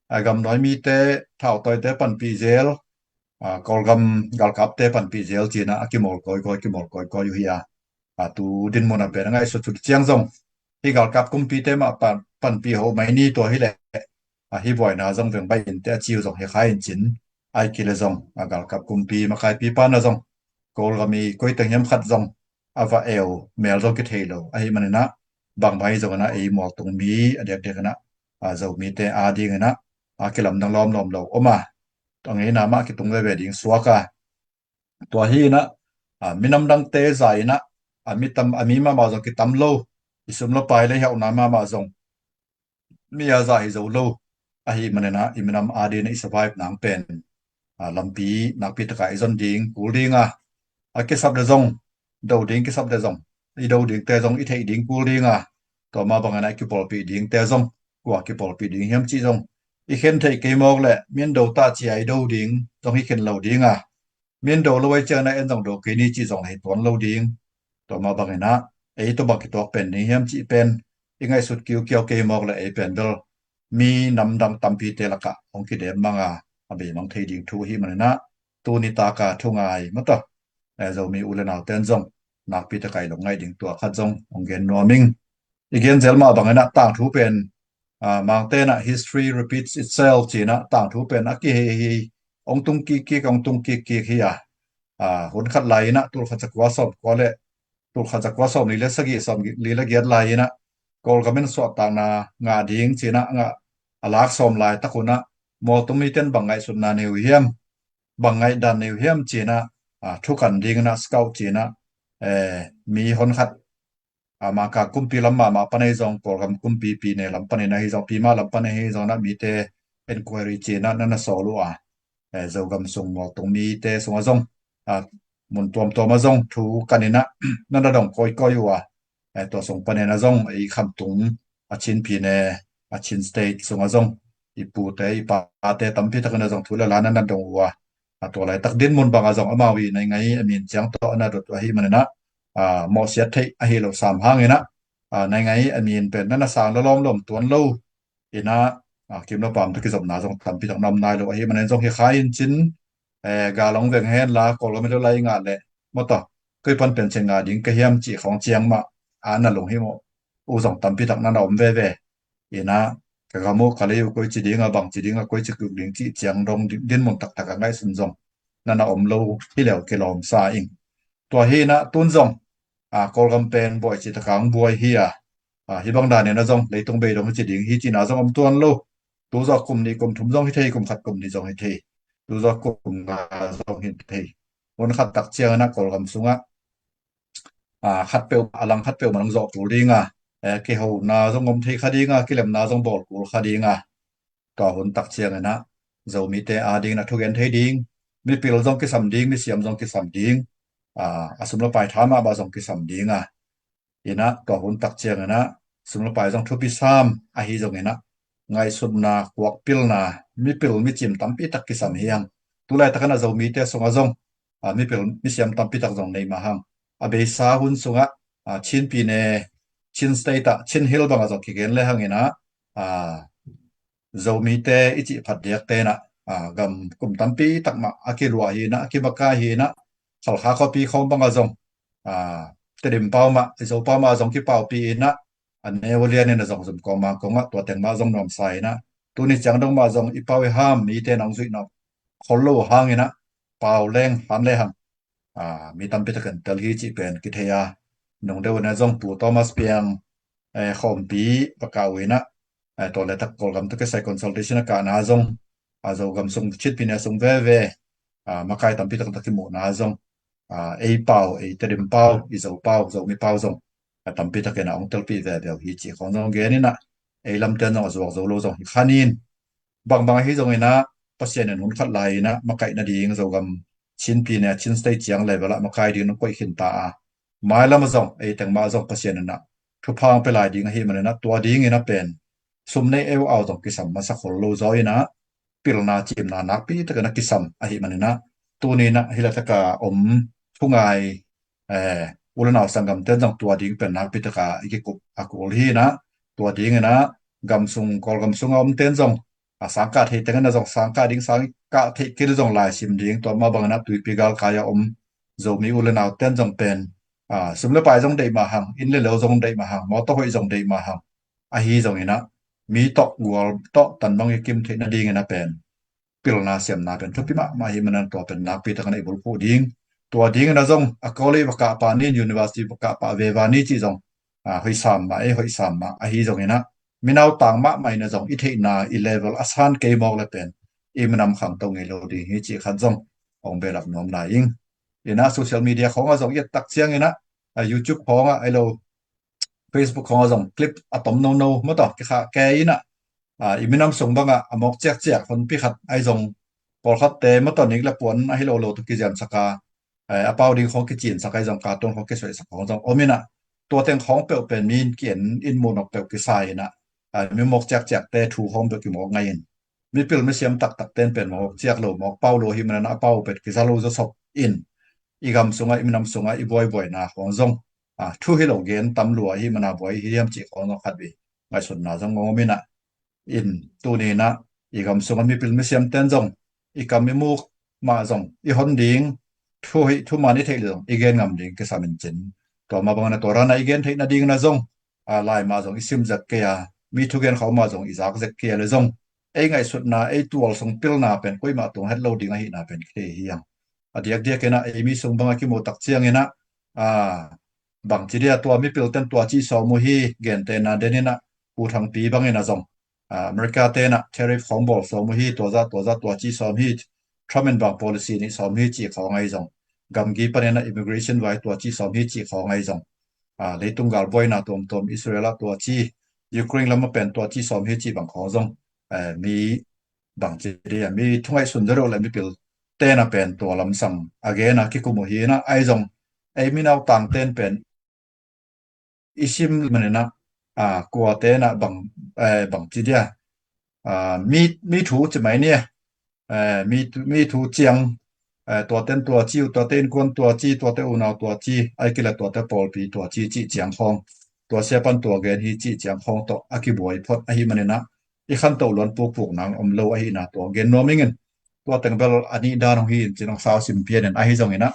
a, gamnuai mite, thautawite panpih zel, a, Kawlgam galkapte panpih zel ci inah a kimawl kawikawi, kimawl kawikawi uh hi a, a, tu dinmun a pen a ngaihsut sut ciang zong hi galkap kumpite mah pan, panpih hoh mai ni tua hi leh, a, hi buaina zong veng bai in te a ci uh zong hi khai in cin, ai ki le zong, a, galkap kumpi makaipi pan a zong Kawlgam i koi teng hiam khat zong a va eu mel zong kithei lo ahih man inah, bangmah hi zong inah ei mualtung mi a diakdiak inah, a, Zomite a ding inah a kilamdang lawmlawm lo om a, a ngeina mah kitung veve ding suak a, tua hi inah, a, minam dangte za inah, a, mi tam, a, mi mahmah zong kitam lo, i sum le pai le i hauhna mahmah zong mi a zah hi zo lo ahih man inah i minam a ding inah i survive nang pen, a, lampi nakpi tak a i zon ding kul ding a, a kisap le zong, do ding kisap le zong, i do dingte zong i theih ding kul ding a, tua mah bang inah i kipawlpih dingte zong kua kipawlpih ding hiam cih zong i khen theih kei mawk leh min do ta ci a i do ding zong i khen lo ding a, min do lo ai ciang inah en zong do kei ni cih zong hi tuan lo ding. Tua mah bang inah ei tua bang kituak pen ding hiam cih pen i ngaihsut kiukiau kei mawk leh ei pen bel mi namdang tampite lakah hong kidem mang a, a beimang thei ding thu ahih man inah tuni tak a thu ngai maw tawh, eh, Zomi u le naute in zong nakpi tak a i lungngaih ding tua khat zong hong gen nuam ing. I gen zel mah bang inah tangthu pen, a, Mangte inah history repeats itself ci inah tangthu pen a kihei hi, hong tung kikkik, hong tung kikkik hi a, a, hun khat lai inah tul khat za kua sawm kua le tul khat za kua sawm li le sagih, sawm li le giat lai inah Kawlgam in suahtakna ngah ding ci inah ngah a lak sawm laitak hun ah mualtung mite in bang ngaihsutna nei uh hiam, bang ngaihdan nei uh hiam ci inah, a, thukan ding inah scout ci inah, eh, mi hon khat, a, Mangkang kumpi lam mahmah pan ahi zong, Kawlgam kumpi pine lam panin ahi zong, pima lam panin ahi zong inah mite inquiry ci inah na na sawl uh a, eh, Zogam sung mualtung mite sungah zong, a, mun tuamtuam ah zong thu kan inah na na dong kawikawi uh a, eh, tua sung panin ah zong ei Khamtung, a Chin pine, a Chin state sungah zong i pute i pate tampi takin ah zong thu le la na na dong uh a, a tua laitak dinmun bangah zong amau i naingai a min ciang tawh a na dot uh ahih man inah, a, mawhsiat theih ahi lo sam hang inah, a, naingai a min pen na na sang lawlawm lawm tuan lo inah, a, kim le paam tawh kizopna zong tampi tak na om nai lo ahih man in zong hi khai in cin, eh, gal hong veng hen la Kawlgam i lo lai i ngah leh maw tawh koi pan pen cin ngah ding ka hiam cih khawng ciang mah a na lunghimawh uh zong tampi tak na na om veve. Inah ka gam uh ka lei uh koi ci ding a, bang ci ding a, koi ci kuk ding cih ciang dong dinmun taktak a ngaihsun zong na na om lo hi leu kilawm sa ing. Tua hi inah tun zong a, Kawlgam pen buai ci takang buai hi a, a, hi bang dan inah zong leitung bei dong hi ci ding hi cihna zong om tuan lo. Tu zawh kum nih kum thum zong hi thei, kum khat kum nih zong hi thei, tu zawh kum nga zong hi thei. Hun khat tak ciang inah Kawlgam sungah a, khat peuh a lang khat peuh man zawh kul ding a, e, kihona zong om thei kha ding a, kilemna zong bawl kul kha ding a, tua hun tak ciang inah Zomite a ding inah thugen thei ding, mipil zong kisam ding, misiam zong kisam ding, a, a sum le pai tha mahmah zong kisam ding a, inah tua hun tak ciang inah sum le pai zong thupi sam ahi zong inah ngaihsutna, kuak pilna, mipil micim tampi tak kisam hi hang. Tulaitak inah Zomite sungah zong a, mipil misiam tampi tak zong nei mah hang. A beisa hun sungah a, Chin pine, Chin State ah, Chin Hill bangah zong kigen le hang inah a, Zomite i cih phat diakte inah a, gam kum tampi tak mah a kiluah hi inah a kimakai hi inah Khalkha khuapi khawng bangah zong a, Tedim pau mah, Zo pau mah zong kipaupi inah a neu a lian inah zong zum kawng mang kawngah tua teng mah zong nuamsa inah tuni ciang dong mah zong i pau i ham mite nong zuih nuam khol lo hang inah pau leng ham le hang a, mi tampi takin tel hi cih pen kithei a, nung deuh inah zong Pu Thomas Piang, e, khawmpi pakah uh inah, e, tua le tak Kawlgam tawh kisai consultation a kahna zong a, Zogam sung Chin pine sung veve a, makai tampi tak tak kimuhna zong a, ei pau, ei Tedim pau, i Zo pau, Zomi pau zong a, tampi takin a ong telpih veve uh hi cih khawng zong gen inah ei lamten zong a zuak zo lo zong hi kha ning. Bangbang ahi zong inah Pasian in hun khat lai inah makaih nading Zogam Chin pine, Chin State ciang level ah makai ding nong koih khin ta a, mailam ah zong ei teng mah zong Pasian inah thupha ong pia lai ding ahi man inah tua ding inah pen sum nei eu au zong kisam masa khol lo zaw inah pilna cimna nakpi takin a kisam ahi man inah tuni inah hi la taka om thungai, e, u le nau sanggamten zong tua ding pen nakpi taka i kikup a kul hi inah tua ding inah gam sung, Kawlgam sung a omten zong a, sangkah theih teng inah zong sangkah ding, sangkah theih kei le zong laisim ding, tua mah bang inah tuipi galkai a om Zomi u le nauten zong pen a, sum le pai zong deih mah hang, inn le lo zong deih mah hang, mawtaw hoih zong deih mah hang, ahi zong inah mi tawh gual tawh tan bang i kim theih nading inah pen pilna siamna pen thupi mahmah hi man inah tua pen nakpi takin a i bulphuh ding. Tua ding inah zong a college va kah pah ni, university va kah pah veva ni cih zong a, hoih sam mah, ei hoih sam mah ahi zong inah mi nautang mahmah inah zong i theihna i level a san kei mawk le pen i minam khangto ngei lo ding hi cih khat zong ong belap nuam lai ing. Inah social media khawngah zong i et tak ciang inah a, YouTube khawngah ei lo Facebook khawngah zong clip a tom nono mawtaw kikhah kei inah a, i minam sung bangah a mawk ciakciak honpi khat ahi zong pawlkhatte mawtaw nik le puan ahi lo lo tawh kiziamsak a, a pau ding khawng kicinsak ahi zong, cartoon khawng kisoihsak khawng zong om inah tua teng khawng peuh pen mi in ki-en in muh nawk peuh kisai inah a, mi mawk ciakciakte thu khawng peuh kimawk ngai in mipil misiam taktakten pen mawk ciak lo, mawk pau lo hi man inah a pau pet kiza lo zawsop in i gam sungah, i minam sungah i buaibuaina khawng zong a, thu hi lo gen tam lua hi man a buai hi hiam cih khawng zong khat vei ngaihsutna zong ngawm inah in tuni inah i gam sungah mipil misiamten zong i kam i muk mah zong i hon ding, thu hoih thuman i theih le zong i gen ngam ding kisam in cin. Tua mah bang inah tua ranah i gen theih nading inah zong a, lai mah zong i sim zek kei a, mi thugen khawng mah zong i zak zek kei a le zong ei ngaihsutna, ei tual sung pilna pen koimah tung het lo ding ahihna pen kithei hi hang. A diakdiak inah ei mi sung bangah kimu tak ciang inah a, bangci dia tua mipilten tua ci sawm uh hi, gentehna den inah Pu Thangpi bang inah zong a, America te inah tariff khawng bawl sawm uh hi, tua zah tua zah tua ci sawm hi, Trump in bang policy nih sawm hi cih khawng ahi zong, gamgi pan inah immigration vai tua ci sawm hi cih khawng ahi zong a, leitung galbuaina tuamtuam Israel ah tua ci, Ukraine lam ah pen tua ci sawm hi cih bang khawng zong a, mi bangci dia mi thungaihsun zaw deuh le mipil ten a pen tua lamsang a gen a kikum uh hi inah ahi zong ei mi nautangten pen i sim man inah a, kuate inah bang, e, bangci dia a, mi, mi thu ci mai ni a, e, mi, mi thu ciang a, tuaten tua ci uh, tuate innkuan tua ci, tuate unau tua ci, ahi kei le tuate pawlpi tua ci cih ciang khawng, tua siapan tua gen hi cih ciang khawng tawh a kibuai phot ahi man inah i khantoh luan pukpuk nang om lo ahihna tua gen nuam ing in. Tua teng bel a nih dan hong hi in cin hong sau sim pian in ahi zong inah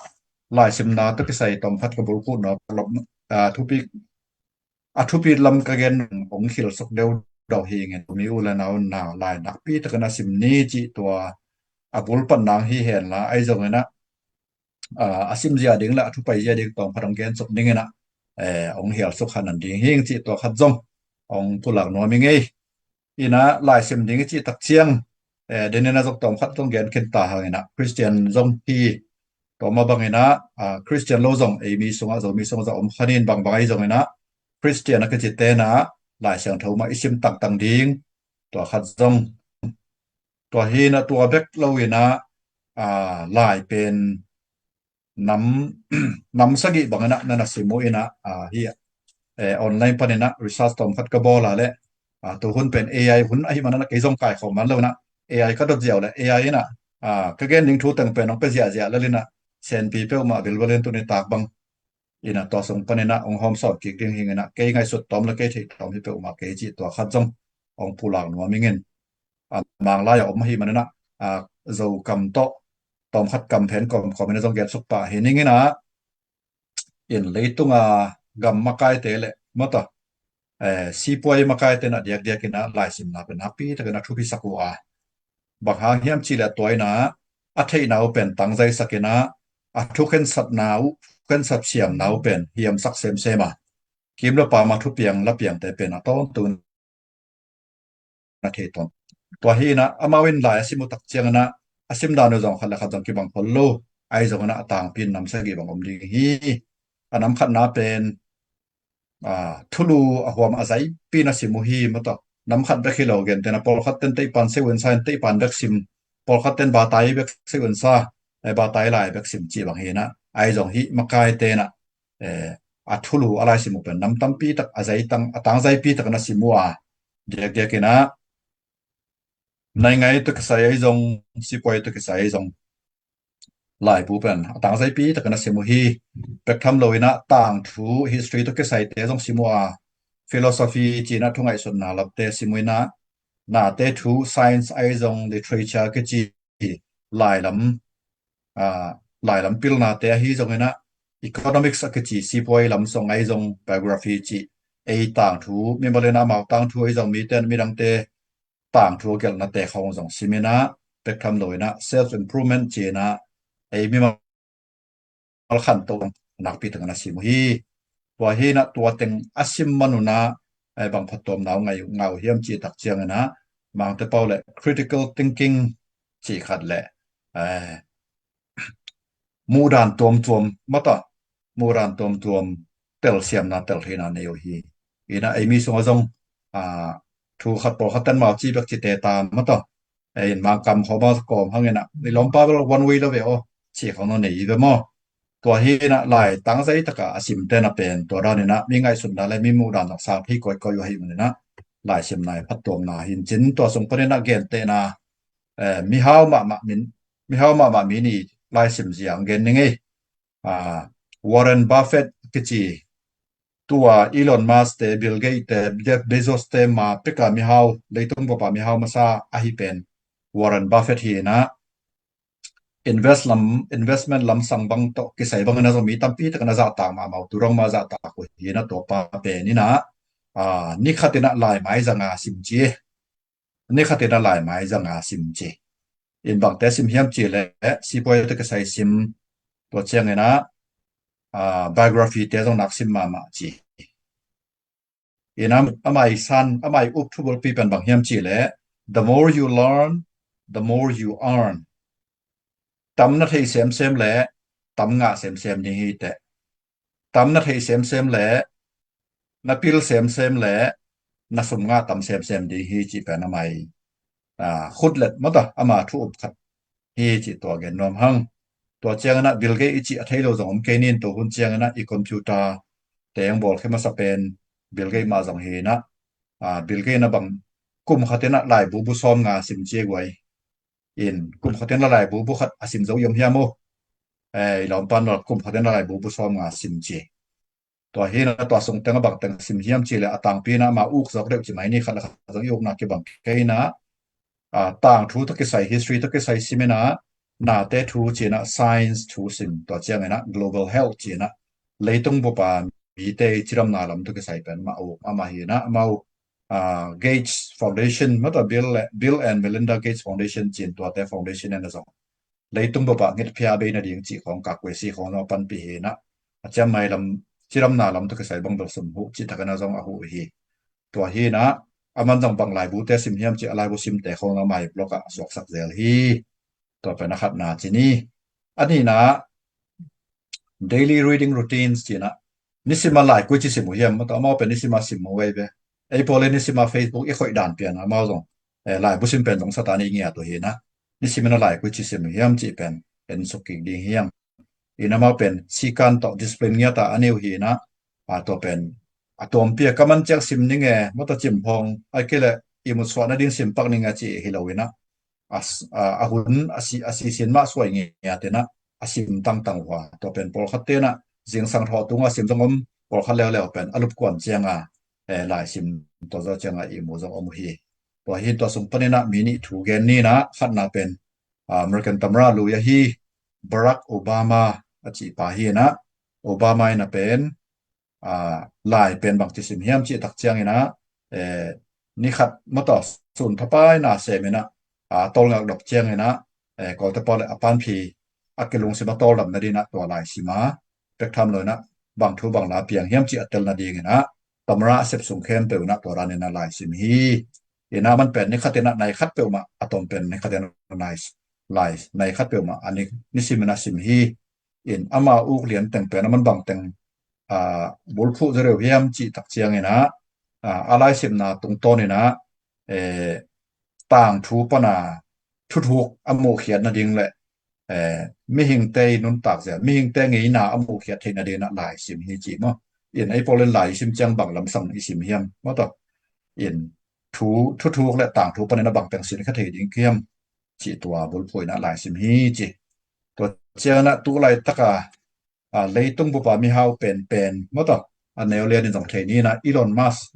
laisimna tawh kisai tawm khat ka bulkhuh nawk lop a, thupi a thupi lam ka gen hong khilsuk deuhdeuh hi ing. Mi u le nau na lai nakpi takin a sim ni cih tua a bul pan nang hi hen la, ahi zongin ah, a, a sim zia ding le a thupai zia ding tawm khat hong gen suk dingin ah, eh, hong hial suk kha nan ding hi ing cih tua khat zong hong pulak nuam ing ei. Ina lai sim ding i cih tak ciang, eh, den ina zong tawm khat zong gen khin ta hang ina Christian zong hi, tua mah bangin ah, ah, Christian lo zong ei mi sungah, Zomi sungah zong om kha ning, bangbang ahi zongin ah Christian a kici te na Lai Siangtho mah i sim tangtang ding, tua khat zong. Tua hi ina tua bek lo ina, ah, lai pen nam, nam sagih bang ina na na sim uh ina, ah, hi, eh, online pan ina research tawm khat ka bawl a le, ah, tu hun pen A I hun ahi man ina kei zong kaikhawm man lo ina A I ka dot ziau le A I ina, ah, ka gen ding thu teng pen hong pe ziahziah lel ina senpi peuhmah bilbel in tuni tak bang ina tua sung pan ina hong hawm sawm kik ding hi ing ina kei ngaihsut tawm le kei theih tawm hi peuhmah kei cih tua khat zong hong pulak nuam ing in. A, Manglai a om ahi man ina, a, Zokam tawh tawm khat kam phen kawmkawm ina zong gen suk pah hi ning ina, in leitunga gam makaite le mata, eh, sipuai makaite na diakdiak ina laisimna pen nakpi takin a thupi sak uh a, bang hang hiam cih le tua ina a theihna uh pen tangzai sak ina a thukhensatna uh, thukhensat siamna uh pen hiamsak semsem a, kim le pam a thupiang lapiangte pen a tawntung na thei tawn. Tua hi ina amau in lai a sim uh tak ciang ina a sim dan uh zong khat le khat zong kibang khol lo, ahi zong ina a tangpi in nam sagih bang om ding hi. A nam khatna pen, a, thulu a huam a zaipi na sim uh hi mata. Nam khat bek hi lo, gentehna pawlkhat ten teipan seuh in sa in teipan bek sim, pawlkhat ten batai bek seuh in sa, eh, batai lai bek sim cih bang hi ina, ahi zong hih makaite na, eh, a thulu a laisim uh pen nam tampi tak a zaitang, a tangzaipi tak na sim uh a, diakdiak ina naingai tawh kisai ahi zong, sipuai tawh kisai ahi zong laibu pen a tangzaipi takin a sim uh hi. Pek tham lo ina tangthu, history tawh kisaite zong sim uh a, philosophy ci ina thu ngaihsutna lamte sim uh ina, nate thu, science ahi zong, literature kici lailam, a, lailam pilnate ahi zong ina, economics a kici sipuai lam song ahi zong, biography ci ei tangthu, mimal ina amau tangthu ahi zong, mite in midangte tangthu a gelhnate khawng zong sim ina, pek tham lo ina self improvement ci ina ei mimal khanto nakpi takin a sim uh hi. Tua hi ina tua teng a sim man uh ina, eh, bang phattuamna uh ngah uh hiam cih tak ciang ina, Mangte pau le critical thinking cih khat le, eh, muhdan tuamtuam mata, muhdan tuamtuam telsiamna teltheihna nei uh hi. Ina ei mi sungah zong, a, thu khat pawlkhat ten mau ci bek ci te ta mata, ei in Mangkam khawm a kawm hang ina i lawmpa bel one way lo ve aw, ci khawng no nei hi ve maw. Tua hi ina lai tangzai taka a simte na pen tua dan ina mi ngaihsutna le mi muhdan zong sang thei kawikawi uh ahi man ina laisimna i phattuamna hi in cin, tua sung pan ina gentehna, eh, mihau mahmah min, mihau mahmah mi nih laisim zia hong gen ning ei. Ah, Warren Buffett kici, tua Elon Musk te, Bill Gates te, Jeff Bezos te, ma peka mihau, leitung bup a mihau masa ahi pen Warren Buffett hi ina, invest lam, investment lam sang bang tawh kisai bang ina zong mi tampi takin a zahtak mahmah uh, tu dong mah zahtak uh hi ina, tua pa pen ina, ah, ni khat ina lai mai zanga sim ci. Ni khat ina lai mai zanga sim ci. In bangte sim hiam cih le sipuai tawh kisai sim, tua ciang ina, ah, biography te zong nak sim mahmah ci. Ina amah i san, amah i up thu bulpi pen bang hiam cih le, the more you learn, the more you earn. Tam na thei semsem le tam ngah semsem ding hi teh. Tam na thei semsem le na pil semsem le na sum ngah tam semsem ding hi cih pen amah i, ah, khutlet mata ama thu up khat hi cih tua gen nuam hang. Tua ciang ina Bill Gates i cih a thei lo zong om kei ning, tu hun ciang ina i computer te hong bawl khe masa pen Bill Gates mah zong hi ina, ah, Bill Gates na bang kum khat ina laibu bu sawm nga sim ci guai. In kum khat ina laibu bu khat a sim zo i om hiam uh? Eh, i lawmpa in kum khat ina laibu bu sawm nga sim ci. Tua hi ina tua sung teng a bang teng sim hiam cih le a tangpi ina ama uk zawk deuh ci mai ni, khat le khat zong i ukna kibang kei ina, ah, tangthu tawh kisai, history tawh kisai sim ina, nate thu ci ina, science thu sim, tua ciang ina global health ci ina, leitung bup a mite i cidamna lam tawh kisai pen mah a uk mahmah hi in ah, amau, ah, Gates Foundation, mah tawh Bill, Bill and Melinda Gates Foundation ci-in tuate foundation in a zong leitung bup ah ngitphia bei nading cih khawng, kak kuai si khawng zong a panpih hi in ah, a ciammai lam, cidamna lam tawh kisai bang bel sum huh cih takin a zong a huh hi. Tua hi in ah, aman zong bang laibute sim hiam cih a laibu simte khawng zong amah i blog ah a suaksak zel hi. Tua pen a khatna ci ni. A nihna, daily reading routines ci in ah, nisim a lai koici sim uh hiam, mah tawh amau pen nisim a sim uh veve. Ei pawl in nisim a Facebook i khoih dan pian amau zong, eh, laibu sim pen zong Satan i ngiat uh hi in ah, nisim in a lai koici sim uh hiam cih pen en suk kik ding hi hang. In amau pen sikan tawh discipline ngiat a a neu hi in ah, a tua pen a tuampi a ka man ciang sim ning e, mah tawh cimphawng, ahih kei leh ihmut suah nading sim pak ning e cih hi lo in ah, a s-, a, a hun a si, a sisin mah suai ngiat in ah a sim tangtang uh a. Tua pen pawlkhatte in ah zingsang thawh tung a sim zong om, pawlkhat leuleu pen a lupkuan ciang a, eh, laisim tua zaw ciang a ihmu zong om uh hi. Tua hi in tua sung panin ah mi nih thu gen ni in ah, khatna pen, ah, American tamra lui ahi Barack Obama a cih pa hi in ah, Obama in a pen, ah, lai pen bangci sim hiam cih tak ciangin ah, eh, ni khat mah tawh sun thapai na sem in ah, ah, tawlngak dop ciangin ah, eh, Kawlte pawl le a panpih a kilungsim a tawldam nading in ah tua lai sim a, pek tham lo in ah bang thu bang la piang hiam cih a tel nading in ah, tamra a sep sung khempeuh in ah tua dan in ah lai sim hi. In ah man pen ni khat in ah nai khat peuhmah, a tom pen ni khat in ah nai, lai, nai khat peuhmah a ni, nisim in ah sim hi. In ama uk lian teng pen a man bang teng, ah, bulphuh zaw deuh hiam cih tak ciangin ah, ah, a laisimna tungtawn in ah, eh, tangthu pan a thuthuk a muhkhiat nading le, eh, mihingte i nuntak zia, mihingte ngeina a muhkhiat theih nading in ah laisim hi ci maw. In ei pawl in lai i sim ciang bang lamsang i sim hiam, mah tawh. In thu, thuthuk le tangthu panin a bang teng sin kha thei ding hiam cih tua bulphuh in ah laisim hi ci. Tua ciangin ah tu laitak a, ah, leitung bup a mihau penpen, mah tawh, a neu lian in zong thei ni in ah Elon Musk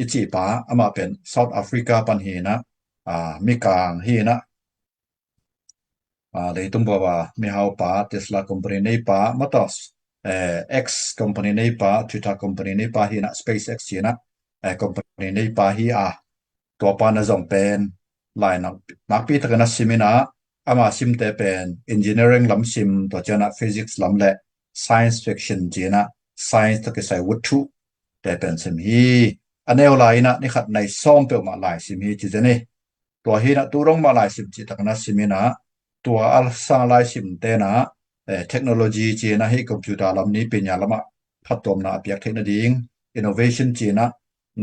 i cih pa, amah pen South Africa pan hi in ah, ah, mikang hi in ah, ah, leitung bup a mihau pa, Tesla company nei pa, mah tawh, eh, X company nei pa, Twitter company nei pa hi in ah, SpaceX hi in ah, eh, company nei pa hi a, tua pa in a zong pen lai nak, nakpi takin a sim in ah, ama simte pen engineering lam sim, tua ciang ah physics lam le science fiction ci in ah, science tawh kisai vuthu te pen sim hi. A neu lai in ah ni khat nai sawm peuhmah lai sim hi ci zen hi. Tua hi in ah tu dong mah lai sim cih takin a sim in ah, tua a sang lai simte in ah, eh, technology ci in ah, hih computer lam, ni pinya lam ah phattuamna a piak theih nading, innovation ci in ah,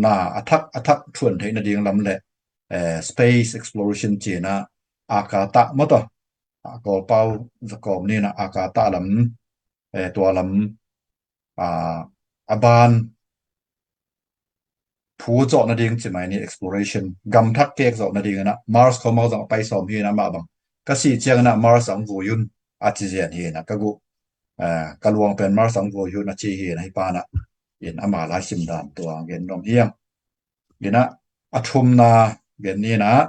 na a thak a thak thuan theih nading lam le, eh, space exploration ci in ah, akata, mah tawh, ah, Kawlpau za kawm ni in ah akata lam, eh, tua lam, ah, a ban phu zawh nading ci mai ni, exploration, gam thak kek zawh nading in ah, Mars khawng mah zong a pai sawm hi in ah, mah bang ka sih ciangin ah Mars ang vui un a ci zen hi in ah, ka guh, eh, ka luang pen Mars ang vui un a ci hi in ah, hih pa in ah, in ama laisim dan tua gen nuam hi hang. In ah, a thumna gen ni in ah,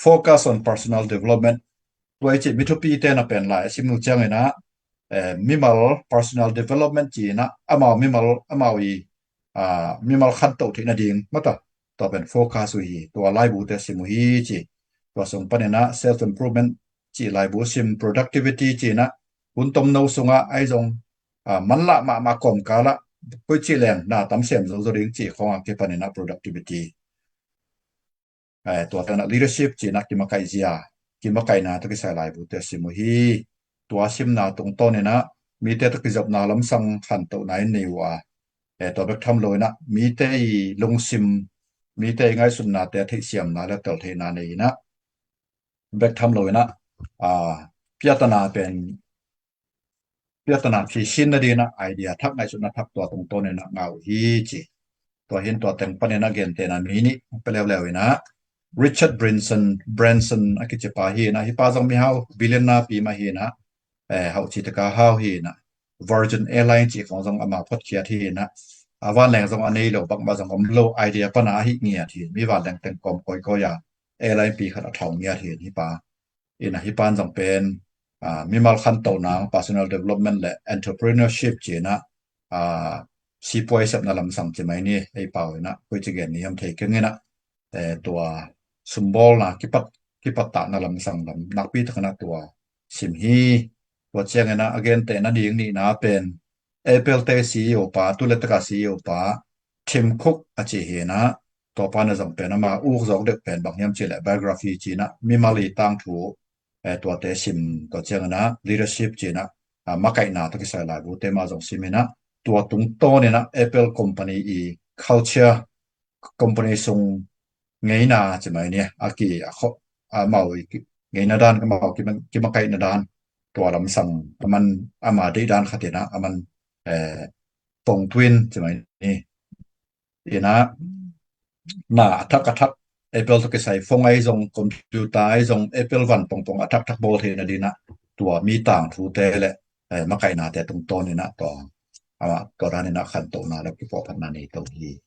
focus on personal development. Tua i cih mi thupite in ah pen lai a sim uh ciangin ah, eh, mimal personal development ci in ah, amau mimal, amau i, ah, mimal khantoh theih nading, mah tawh, tua pen focus uh hi. Tua laibute sim uh hi ci. Tua sung panin ah self improvement cih laibu sim, productivity ci in ah, hun tomno sungah ahi zong, ah, manlah mahmah kawmkal ah koici leng na tam sem zozo ding cih khawng a kipan in ah productivity. Eh, tua tan ah leadership ci in ah kimakaih zia, kimakaihna tawh kisai laibute sim uh hi. Tua simna tungtawn in ah mite tawh kizopna lamsang khantohna in nei uh a, eh, tua bek tham lo in ah mite i lungsim, mite i ngaihsutnate theihsiamna le teltheihna nei in ah, bek tham lo in ah, ah, piatana pen, piatana phisin nading in ah idea thak, ngaihsutna thak tua tungtawn in ah ngah uh hi ci. Tua hi in tua teng panin ah gentehna mi nih pia leuleu in ah, Richard Branson, Branson a kici pa hi in ah, hih pa zong mihau billionaire pi mah hi in ah, eh, hauh ci taka hau hi in ah, Virgin Airline cih khawng zong ama photkhiat hi in ah, a vanleng zong a nei lo, bangmah zong om lo, idea pan a hih ngiat hi, mi vanleng teng kawm kawikawi a airline pi khat a thau ngiat hi in, hih pa in ah, hih pa in zong pen, ah, mimal khantohna, personal development le entrepreneurship ci in ah, ah, sipuai sepna lamsang ci mai ni, ei pau inah koici gen ni hiam thei keng inah, eh, tua sumbawlna kipat, kipattahna lamsang lam nakpi takinah tua sim hi. Tua cianginah a gentehna ding nihna pen Apple te C E O pa, tuletakah C E O pa Tim Cook a ci hi inah, tua pa na zong pen ama uk zawk deuh pen bang hiam cihleh biography cinah mimal i tangthu, eh, tuate sim, tua cianginah leadership cinah, ah, makaihna tawh kisai laibute mah zong sim inah, tua tungtawn inah Apple company i culture, company sung ngeina ci mai ni, a ki a kho, a mau i ki, ngeina dan, ka mau ki, kimakaihna dan, tua lamsang aman, ama deih dan khat inah aman, eh, pongtuin ci mai ni. Inah na a thak a thak, Apple tawh kisai phone ahi zong, computer ahi zong, Apple van pongpong a thakthak bawl theihna dinah tua mi tangthute le, eh, makaihnate tungtawn inah tua, amah tua dan inah khantohna le kipawlphatna nei to hi.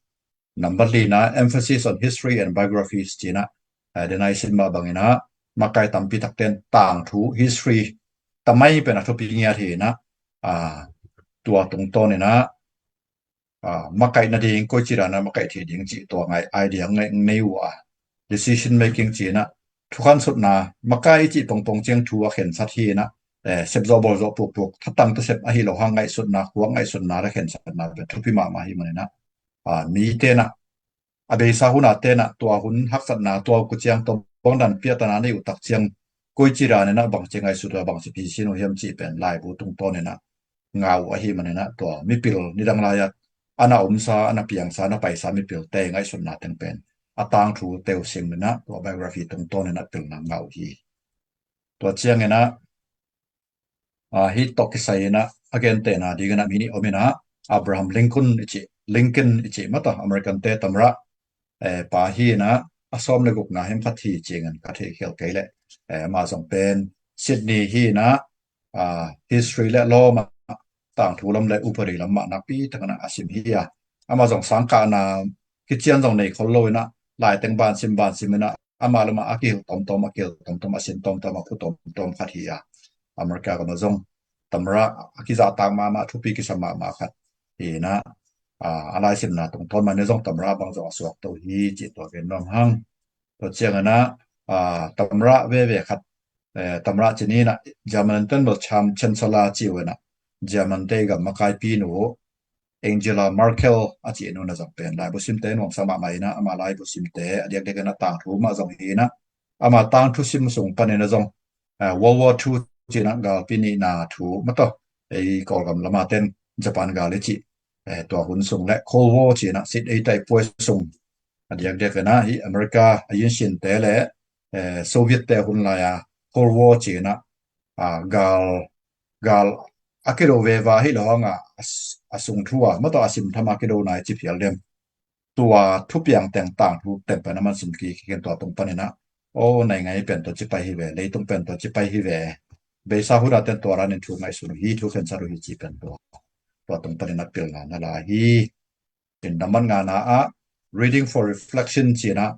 Number lina, emphasis on history and biographies cinah, eh, denai sin mah banginah makai tampi takten tangthu, history tamai pen a thupi ngiat hi inah, ah, tua tungtawn inah, ah, makaih nading, koici dana makaih thei ding cih tua ngai idea ngai nei uh a, decision making cinah, thukhan sutna, makai i cih pongpong ciang thu a khensat hi inah, eh, sepzawh bawlzawh pukpuk, thatang ta sep ahi lo hang ngaihsutna, khuak ngaihsutna le khensatna pen thupi mahmah hi maninah, ah, mi tenah, a beisa huna tenah tua hun haksatna, tua kuciang tua bangdan piatana nei uh tak ciang, koici daninah bangci ngaihsut uh, bangci pisin uh hiam cih pen laibu tungtawn inah ngah uh ahi maninah, tua mipil nidang lai-ah ana omsa, ana piangsa, ana paisa mipil te ngaihsutna teng pen a tangthu teu sim inah tua biography tungtawn inah pilna ngah uh hi. Tua cianginah, ah, hih tawh kisai inah a gentehna dinginah mi nih om inah, Abraham Lincoln i cih, Lincoln i cih mah tawh, American te tamrah, eh, pa hi inah, a sawm le gukna hiam khat hi cingin ka theih khial kei leh, eh, amah zong pen Sydney hi inah, ah, history le law mah, tangthu lam le upadi lam mah nakpi takinah a sim hi a, amah zong sangkahna kician zong nei khol lo inah, laiteng bansim bansim inah, amah lamah a kihilh tawmtawm, a kihilh tawmtawm, a sin tawmtawm, a phu tawmtawm khat hi a, America gamah zong tamrah a kizahtak mahmah, thupi kisa mahmah khat hi inah, ah, a laisimna tungtawn mah ni zong tamrah bang zong a suak to hi cih tua gen nuam hang. Tua cianginah, ah, tamrah veve khat, eh, tamrah ci ninah, German ten bel Chancellor ci uh inah, German te gam makaipi nu Angela Merkel a cih nu na zong pen laibu simte nuamsa mahmah inah, ama laibu simte a diakdiak inah tangthu mah zong hi inah, ama tangthu sim sung paninah zong, eh, World War Two cinah galpi nihna thu mah tawh, ei Kawlgam lama ten Japan gal i cih, eh, tua hun sung le Cold War cinah sit ei tai puai sung, a diakdiak inah hih America a yinsin te le, eh, Soviet te hun lai-a Cold War cinah, ah, gal, gal a kido veva hi lo hanga, a s-, a sung thu a mah tawh a sim thama kido nai ci phial dem. Tua thupiang teng tangthu teng pen a man sim kik hi keng, tua tung paninah, o, nai ngai pen tua ci pai hi ve, leitung pen tua ci pai hi ve. Beisa huna ten tua danin thu ngaihsun uh hi, thu khensat uh hi cih pen tua, tua tung paninah pilna na la hi. In number ngana ah, reading for reflection cinah,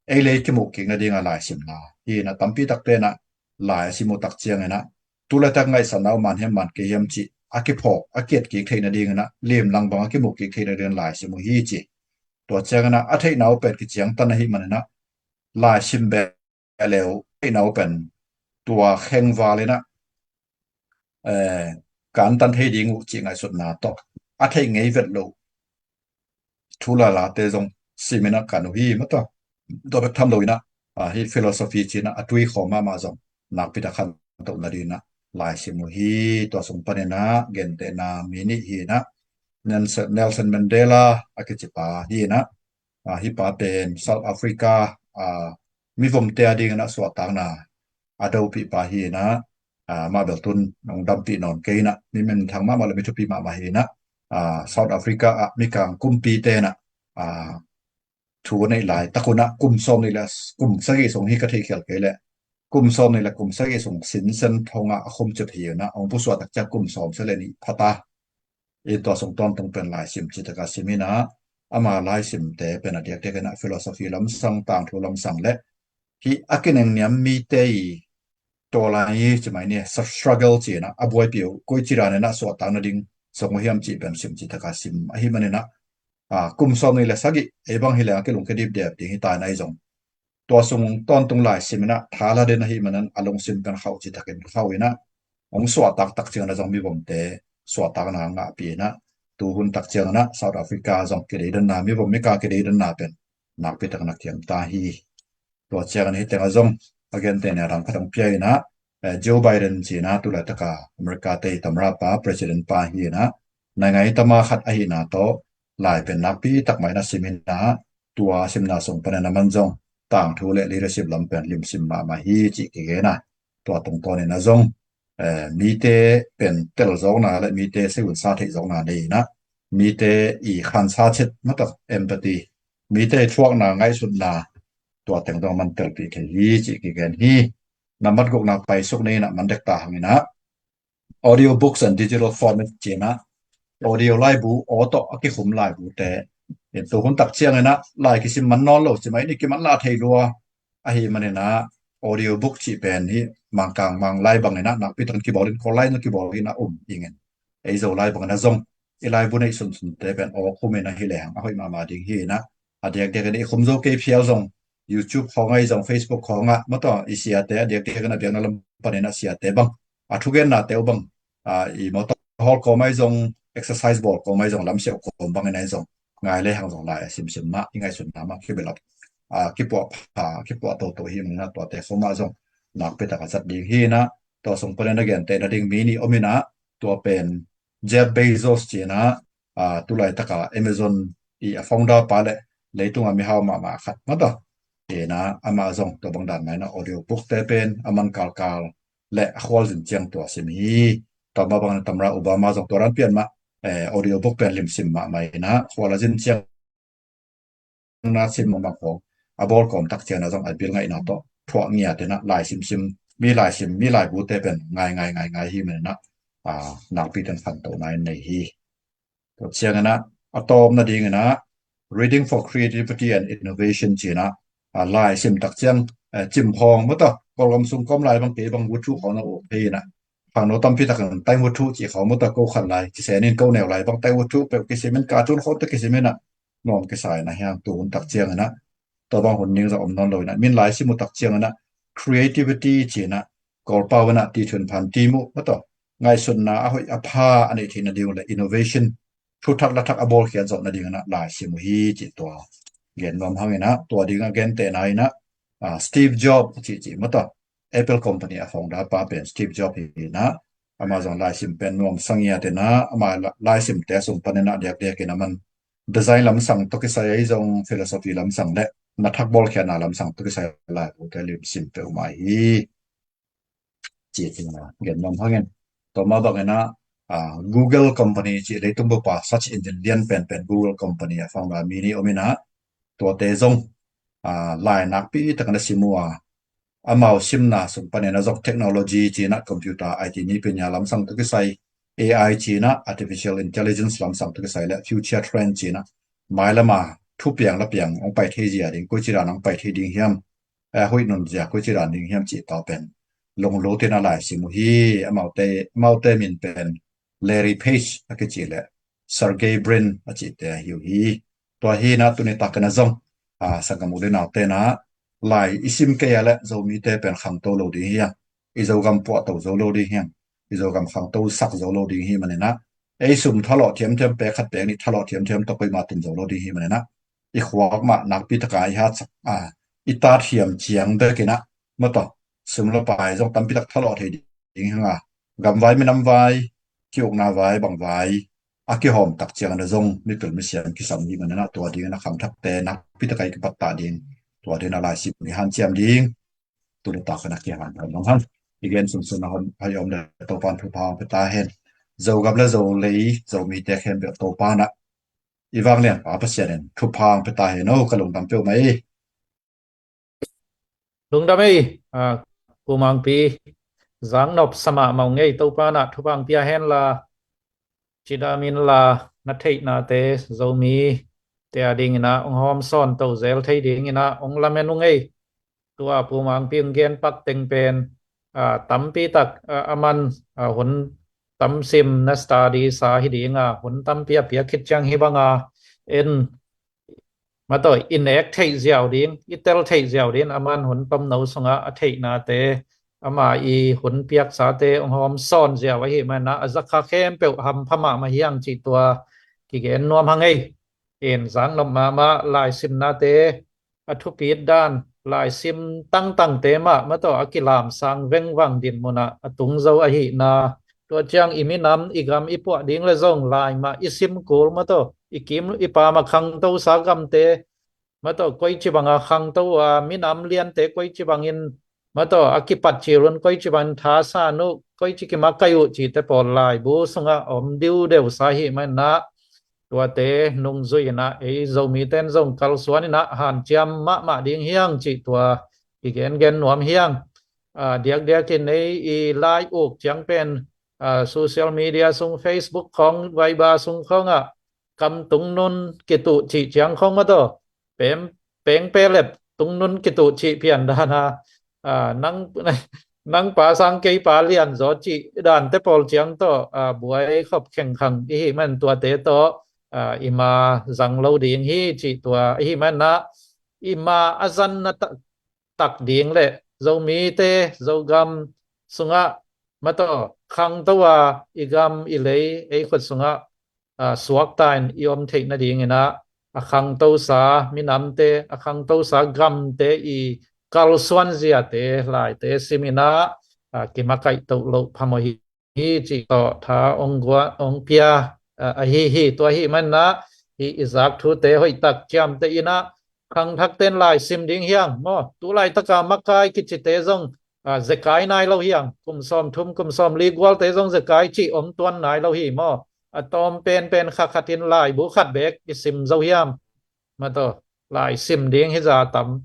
ei le ei kimuh kik nadinga laisimna hi inah, tampi tak tenah lai a sim uh tak cianginah, tuletak ngaihsatna uh man hiam man kei hiam cih a kiphawk, a kiat kik theih nadinginah, limlang bang a kimuh kik theih nadinginah laisim uh hi ci. Tua cianginah a theihna uh pen kiciangtan ahi maninah, laisim beh a leu theihna uh pen tua khengval inah, eh, kantan thei ding uh cih ngaihsutna tawh, a theih ngei vet lo thu lalate zong siminah kan uh hi mah tawh. Tua bek tham lo inah, ah, hih philosophy cinah a tuikhawm mahmah zong nakpi tak khantohna dinginah laisim uh hi. Tua sung paninah gentehna mi nih hi inah, Nelson, Nelson Mandela a kicipa hi inah, ah, hih pa pen South Africa, ah, mivomte a dinginah suahtakna a dopih pa hi inah, ah, mah bel tun hong dampih nawn kei inah, mi minthang mahmah le mi thupi mahmah hi inah, ah, South Africa ah mikang kumpi tenah, ah, thu a neih laitak unah kum sawm nih le kum sagih sung hi ka theih khial kei leh, kum sawm nih le kum sagih sung sinsen thongah a khumcip hi inah, hong pusuah tak ciang kum sawm sia le nih phata. I tua sung tawntung pen laisim citak a sim inah, ama laisimte pen a diakdiak inah philosophy lamsang, tangthu lamsang le hih a kinengniam mite i tua lai hi ci mai ni, struggle cinah a buaipih uh, koici daninah suahtak nading zong uh hiam cih pen sim cih taka sim ahih maninah, kum sawm nih le sagih ei bang hi leng a kilung kidip dep ding hi ta in ahi zong, tua sung tawntung lai sim inah thala den ahih manin a lungsim pen khauh cih takin khauh inah hong suahtak tak ciangin a zong mivomte suahtakna ngahpih inah tuhun tak ciangin ah South Africa zong kideidanna, mivom mika kideidanna pen nakpi takin a kiam ta hi. Tua ciangin hi tengah zong a gentehna dang khat hong pia inah Joe Biden ci inah tulaitaka America te i tamra pa, president pa hi inah naingai tama khat ahihna tawh lai pen nakpi tak mah inah sim inah tua simna sung panin a man zong tangthu le leadership lam pen limsim mahmah hi cih kigen a, tua tungtawnin a zong mite pen telzawkna le mite segunsa theihzawkna nei inah mite i khansa chet mata empathy, mite i thuakna ngaihsutna tua teng zong man telpih thei hi cih kigen hi. Na mat gukna paisuk nei inah man dekta hang inah audio books and digital format ci inah audio laibu aw tawh a kikhum laibute in tuhun tak ciang inah lai kisim man nawn lo ci mai ni kiman la thei lua ahih maninah audio book cih pen hi Mangkang Mang lai bang inah nakpi takin kibawl in Kawl lai zong kibawl inah um ingin ei Zo lai bang inah zong i laibu neih sunsunte pen aw khum inah hi lehang a hoih mahmah ding hi inah a diakdiak inah i khum zo kei phial zong YouTube khawng ahi zong Facebook khawngah mataw i siate a diakdiak inah biakna lam panin a siate bang a thugennate uh bang i mawtaw hawl kawm ahi zong exercise bawl kawm ahi zong lamsiau kawm bangin ahi zong ngai le hang zong lai a simsim mah i ngaihsutna mah kibilap kipuah pha kipuah toto hi maninah tuate khawmah zong nakpi taka zat ding hi inah tua sung panin a gentehna ding mi nih om inah tua pen Jeff Bezos ci inah tulaitaka Amazon i a founder pa le leitunga mihau mahmah khat mata hi inah amah zong tua bang dan mah inah audio bookte pen a man kalkal le a khualzin ciang tua sim hi. Tua mah bangin tamra Obama zong tua dan pian mah audio book pen limsim mahmah inah khual a zin ciang na sim mahmah khawng a bawl kawm tak ciang inah zong a bil ngaihna tawh thuah ngiat inah lai simsim mi lai sim mi laibute pen ngai ngai ngai ngai hi maninah nakpi takin khantohna in nei hi. Tua ciang inah a tawpna ding inah Reading for Creativity and Innovation ci inah lai sim tak ciang cimkhawng mata Kawlgam sung kawm lai bang kei bang vuthuh khawng na um thei inah khangno tampi takin taing vuthuh cih khawng mata ko khan lai kisen in ko neu lai bang taing vuthuh peuh kisim in cartoon khawng te kisim inah nuam kisa inah hiang tuhun tak ciang inah tua bang hun ning zong om nawn lo inah min lai sim uh tak ciang inah creativity ci inah Kawlpau inah ti thun phan ti muh mataw ngaihsutna a hoih a pha a neih theihna ding uh le innovation thuthak lathak a bawlkhiat zawhna ding inah lai sim uh hi cih tua gen nuam hang inah tua ding a gentehna inah Steve Jobs cih cih mataw Apple company a founder pa pen Steve Jobs hi inah amah zong lai sim pen nuam sa ngiat inah amah lai simte sung panin a diakdiak inah man design lamsang tawh kisai ahi zong philosophy lamsang le na thak bawlkhiatna lamsang tawh kisai laibute limsim peuhmah hi ci inah gen nuam hang in tua mah bang inah Google company cih leitung bupa search engine lian penpen Google company a founder mi nih om inah tuate zong lai nakpi takin a sim uh a amau simna sung panin a zong technology ci inah computer I T ni pinya lamsang tawh kisai A I ci inah artificial intelligence lamsang tawh kisai le future trend ci inah mailama thupiang lapiang hong pai thei zia ding koici dan hong pai thei ding hiam a hoih nun zia koici dan ding hiam cih tawh pen lunglut inah lai sim uh hi. Amaute amaute min pen Larry Page a kici le Sergey Brin a cihte ahi uh hi. Tua hi inah tuni takin a zong sanggam u le naute inah lai i sim kei a le Zomite pen khangto lo ding hiam i Zogam puahto zo lo ding hiam i Zogam khangto sak zo lo ding hi maninah ei sum thalawh thiamthiam pek khat pek nih thalawh thiamthiam tawh koimah tun zo lo ding hi maninah i khuak mah nakpi taka i hatsak i tat hiam ciang bek inah mataw sum le pai zong tampi tak thalawh thei ding hanga gamvai minamvai kiukna vai bangvai a kihawm tak ciang inah zong mipil misiam kisam hi maninah tua ding inah khangthakte nakpi taka i kipattah ding tua ding inah lai sim i hanciam ding tuni takin a kihan hang i gen sunsun a hon hoi om le Topan thupha hong pia ta hen. Zogam le Zolei Zomite khempeuh Topan ah i vanglian pa Pasian in thupha hong pia ta hen aw ka lungdam peuhmah ei. Lungdam ei. Pu Mangpi zang nop sa mahmah ung ei. Topan ah thupha hong pia hen la cidam inla na theihnate Zomite a ding inah hong hawm sawn to zel thei ding inah hong lamen ung ei. Tua Pu Mangpi hong gen pak teng pen tampi tak a man hun tamsim na study sa hi dinga, hun tampi a piak khit ciang hi banga en, mataw, i nek theih ziau ding, i tel theih ziau ding, aman hun tomno sungah a theihnate, ama i hun piaksate hong hawm sawn ziau ahi mana, a zakha khempeuh hampha mahmah hiang cih tua kigen nuam hang ei. In zaknop mahmah laisimnate, a thupit dan, laisim tangtangte mah, mataw, a kilamsang vengvang din munah a tung zo ahihna, tua ciang i minam, i gam, i puah ding le zong lai mah i sim kul, mataw, i kim i pam a khangtosa gamte, mataw, koici banga khangto a, minam liante koici bangin, mataw, a kipat cilun koici bangin thasan uh, koici kimakaih uh cihte pawl laibu sungah om diudeusa hi mana, tuate nungzui inah ei Zomite in zong kalsuan inah hanciam mahmah ding hiang cih tua kigengen nuam hiang. Diakdiakin ei i lai uk ciang pen social media sung, Facebook khong, Viber sung khongah kam tungnun kituh cih ciang khong, mataw, peng pelep tungnun kituh cih pian dana, nang, nang pa sang kei pa lian zaw cih dante pawl ciang tawh buai khop khengkhang i hi man, tuate tawh i ma zang lo ding hi cih tua i hi mana, i ma a zanna tak ding le Zomite, Zogam sungah, mataw, khangto a, i gam i lei ei khut sungah suakta in i om theih nading inah a khangtosa minamte, a khangtosa gamte i kalsuan ziate laite sim inah kimakaih toh loh phamawh hi cih tawh tha ong pia ahi hi. Tua hi mana, hi i zak thute hoihtak ciamteh inah, khangthakte in laisim ding hiang maw, tu laitaka makai kicite zong zekai nai lo hiang, kum sawm thum, kum sawm li gualte zong zekai cih om tuan nai lo hi maw. A tawm penpen kha khatin laibu khat bek i sim zo hiam, mataw, laisim ding hi za tam,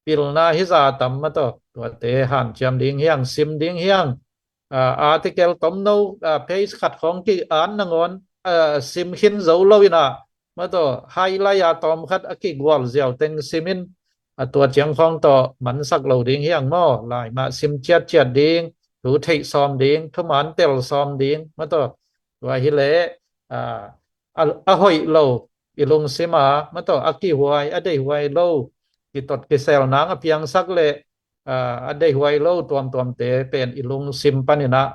pilna hi za tam, mataw, tuate hanciam ding hiang, sim ding hiang. Article tomno, page khat khong ki-at nangawn sim khin zo lo inah, mataw, highlight a tawm khat a kigual ziau teng simin, a tua ciang khong tawh mansak lo ding hiang maw, lai mah sim ciatciat ding, thu theih sawm ding, thuman tel sawm ding, mataw, tua hi leh a hoih lo i lungsim a, mataw, a kihuai a deihuai lo, kitot kisel nang a piangsak le a deihuai lo tuamtuamte pen i lungsim paninah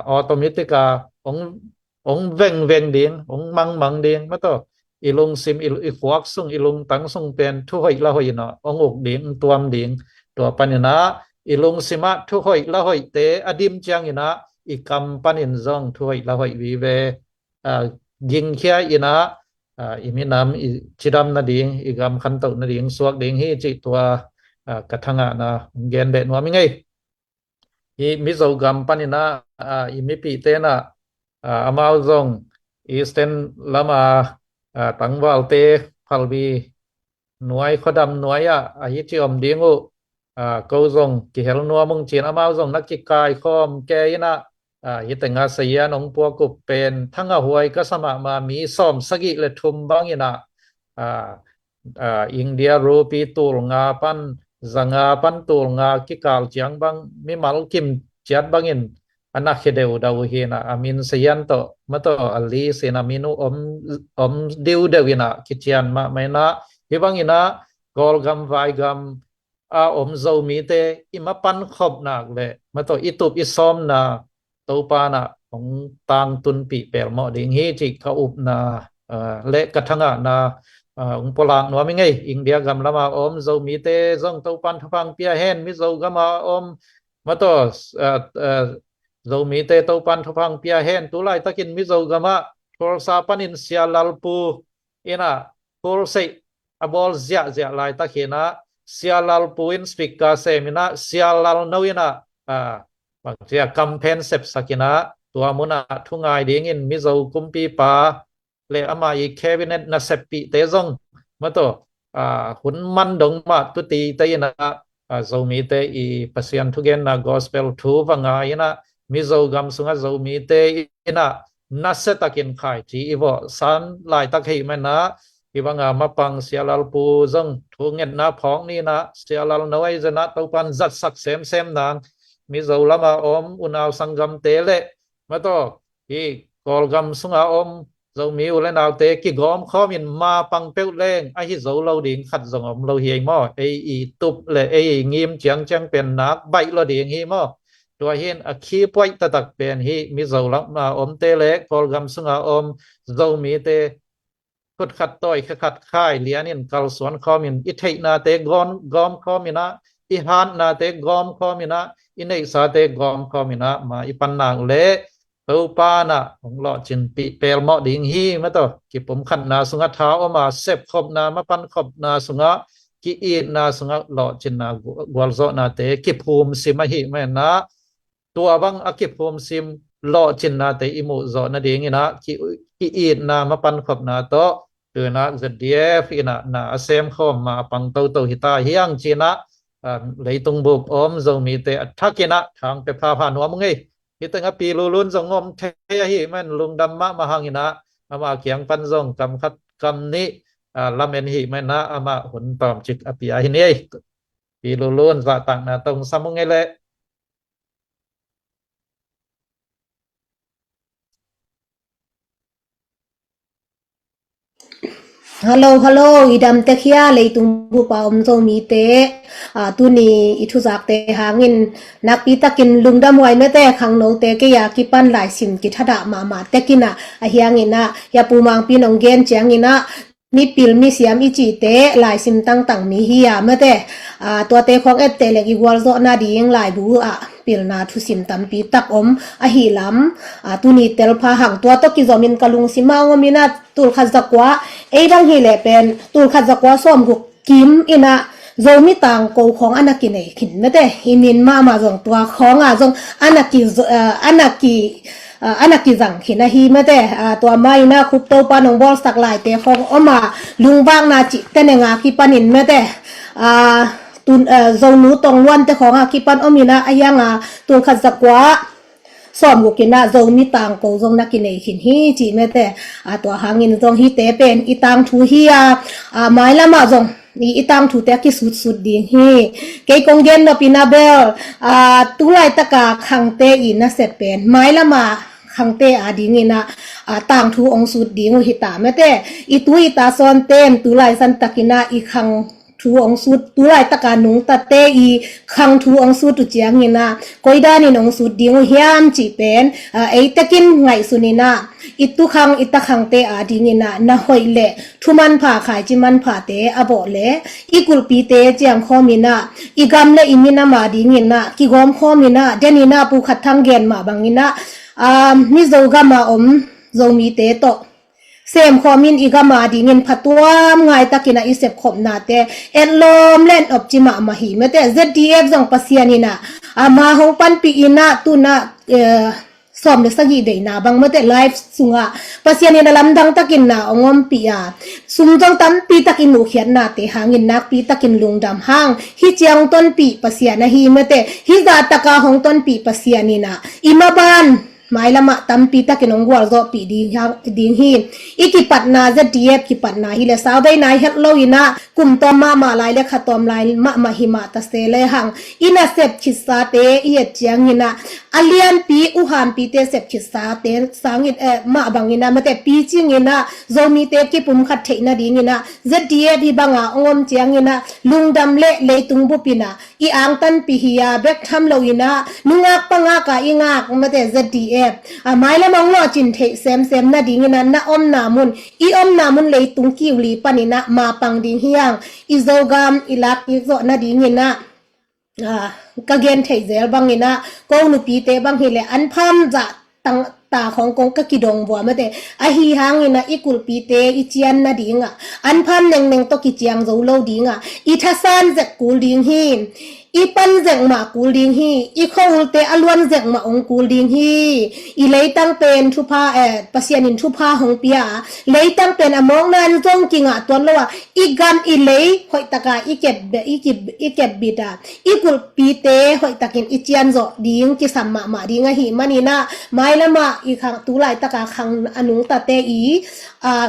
automatic a ong vengveng ding, ong mangmang ding, mataw, i lungsim, i khuak sung, i lungtang sung pen thuhoih lahoih inah ong uk ding, ong tuam ding. Tua paninah i lungsimah thuhoih lahoihte a dim cianginah i kam panin zong thuhoih lahoih vive gingkhia inah i minam i cidam nading, i gam khantoh nading suak ding hi cih tua ka thangahna ong gen beh nuam i ngei. Hi Mizo gam paninah i mipihte inah amau zong Eastern lama tangvalte phalbi nuai, khuadam nuai ah ahi ci om ding uh, ko zong kihel nuam ung cin amau zong na kikaikhawm ke inah, hi tenga sayan ong puak uh pen thangah huai ka sa mahmah mi sawm sagih le thum bang inah, India rupee tul nga pan, za nga pan tul nga kikal ciang bang mimal kim ciat bangin a na khia deudau uh hi inah, a min sayan tawh, mataw, a list in a min uh om diudeu inah kician mahmah inah, hi bang inah Kawlgam, Vaigam a om Zomite i mapan khop nak le, mataw, i tup i sawmna Topa inah ong tangtunpih pelmawh ding hi cih ka upna le ka thangahna ong pulak nuam i ngei. India gam lama om Zomite zong Topan thupha ong pia hen, Mizo gama om, mataw, Zomite Topan thupha ong pia hen. Tu laitakin Mizo gamah Tulsa panin Sia Lalpu inah Tulsa a bawl ziahziah laitak inah Sia Lalpu in speaker sem inah Sia Lalno inah bangcia campaign sepsak inah tua munah thungai dingin Mizo kumpipa le ama i cabinet naseppihte zong, mataw, hun man dong mah tutite inah Zomite i Pasian thugenna gospel thu va ngai inah Mizo gam sungah Zomite inah nasiatakin khaici i vawh san laitak hi mana, hi banga mapang Sia Lalpu zong thungetna phawk ni inah Sia Lalno ahi zenah Topan zatsak semsem nang, Mizo lama om unau sanggamte le, mataw, Hih Kawlgam sunga om Zomi u le naute kigawm khawmin ma pang peuh leng ahi zo lo ding khat zong om lo hi ei maw? Ei i tup le ei i ngim ciangciang pen nak baih lo ding hi maw? Tua hin a khi puaih taktak pen hih Mizo lam a omte le Kawlgam sunga om Zomite khutkhat tawi khekhat khai lianin kalsuan khawmin i theihnate gawm khawmin ah, i hatnate gawm khawmin ah, i neihsate gawm khawmin ah ma i pan nak le Topa in ah hong lawhcinpih pelmawh ding hi mataw. Kipumkhatna sungah tha om a, sepkhopna mapankhopna sungah, ki-itna sungah lawhcinna gualzawhnate kiphumsim ahih manin ah tua bang a kiphumsim lawhcinnate i muhzawh nadingin ah ki-itna mapankhopna tawh tu-in ah Z D F in ah na a semkhawm ma a pang toto hi ta hi hang ci-in ah, leitung bup om Zomite a thakin ah thangpe phapha nuam ung ei. Hih tengah Pi Lulun zong om thei ahih manin lungdam mahmah hangin ah ama kiang pan zong kam khat kam nih lamen hih manin ah amah hun tawmcik a pia hi ni ei. Pi Lulun zahtakna tong sam ung ei leh. Hello, hello, i dam tek hia leitung bupa om Zomite. Tuni i thuzakte hangin nakpi takin lungdam huai mete. Khangnote kei a kipan laisim kithadah mahmah tekin ah, a hiangin ah hia Pu Mangpi in hong gen ciangin ah mipil misiam i cihte laisim tangtang mi hi a mete. Tuate khawng etteh leng i gualzawh nading laibu ah pilna thusim tampi tak om ahi lam. Tuni telpha hang tua tawh kizomin ka lungsim ah hong om in ah tulkhat zakua, ei bang hi leh pen tulkhat zakua sawmguk kim in ah Zomi tangko khawng a na kinei khin mete. I min mahmah zong tua khawng ah zong a na ki, a na ki a na kizang khin ahi mete. Tua ma in ah Khup Topa in hong bawlsak laite khawng om a, lungvakna cihte neng a kipanin mete. Zonu tongluante khawng a kipan om in ah a hiang a tulkhat zakua sawmguk in ah Zomi tangko zong na kinei khin hi ci mete. Tua hangin zong hihte pen i tangthu hi a, mailam ah zong i, i tangthute a kisutsut ding hi. Kei kong gen nop in ah bel, tulaitaka khangte i nasep pen mailam ah khangte adingin ah tangthu hong sut ding uh hi ta mete. I tu i ta sawnte in tulai santakin ah i khangthu hong sut, tulaitaka nungtate i khangthu hong sut uh ciangin ah koi danin hong sut ding uh hiam cih pen ei tekin ngaihsun in ah i tukhang i takhangte adingin ah na hoih leh thumanpha khaici manphate a bawh leh i kulhpite ciangkhawm in ah i gam le i minam adingin ah kigawm khawm in ah den in ah Pu Khat Thang gen mah bangin ah Mizo gam a om Zomite tawh semkhawmin i gam adingin phatuam ngaitakin ah i sepkhopnate etlawm le en opci mahmah hi mete. Z D F zong Pasian in ah ama hong panpih in ah tu-in ah sawm le sagih veina bang mete live sungah Pasian in a lamdang takin na hong ompih a, sum zong tampi tak i muhkhiatnate hangin nakpi takin lungdam hang. Hih ciang tonpih Pasian ahi mete. Hih zahtaka hong tonpih Pasian in ah i maban mailamah tampi takin hong gualzawhpih ding hi. I kipatna Z D F kipatna hi le sauvei nai het lo in ah kum tawm mahmah lai le kha tawm lai mahmah hi mah ta se le hang i nasep khitsate i et ciangin ah a lianpi uhanpite sep khitsate sangin mah bangin ah mate picingin ah Zomite kipumkhat theih nadingin ah Z D F hi banga hong om ciangin ah lungdam le leitung bupin ah i angtanpih hi a bek tham loin ah nungak pangak a i ngak mate Z D F a mailam hong lawhcin theih semsem nadingin ah na omna mun i omna mun leitung kiuli panin ah mapang ding hi hang. I Zogam i lak kik zawh nadingin ah ka gen theih zel bangin ah ko nupite bang hi le an pham zah tang ta khawng kong ka kidong vua mate. Ahi hangin ah i kulhpite i cian nadingah an pham nengneng tawh kiciang zo lo dingah i thasan zek kul ding hi. I pan zek mah kul ding hi. I khua-ulte a luan zek mah hong kul ding hi. I leitang pen thupha eh Pasian in thupha hong pia a leitang pen a mawkna in zong kingah tuan lo a i gam i lei hoihtaka i kep i kep bit a i kulhpite hoihtakin i cianzawh ding kisam mahmah ding ahih manin ah mailamah i khang tulaitaka khang a nungtate i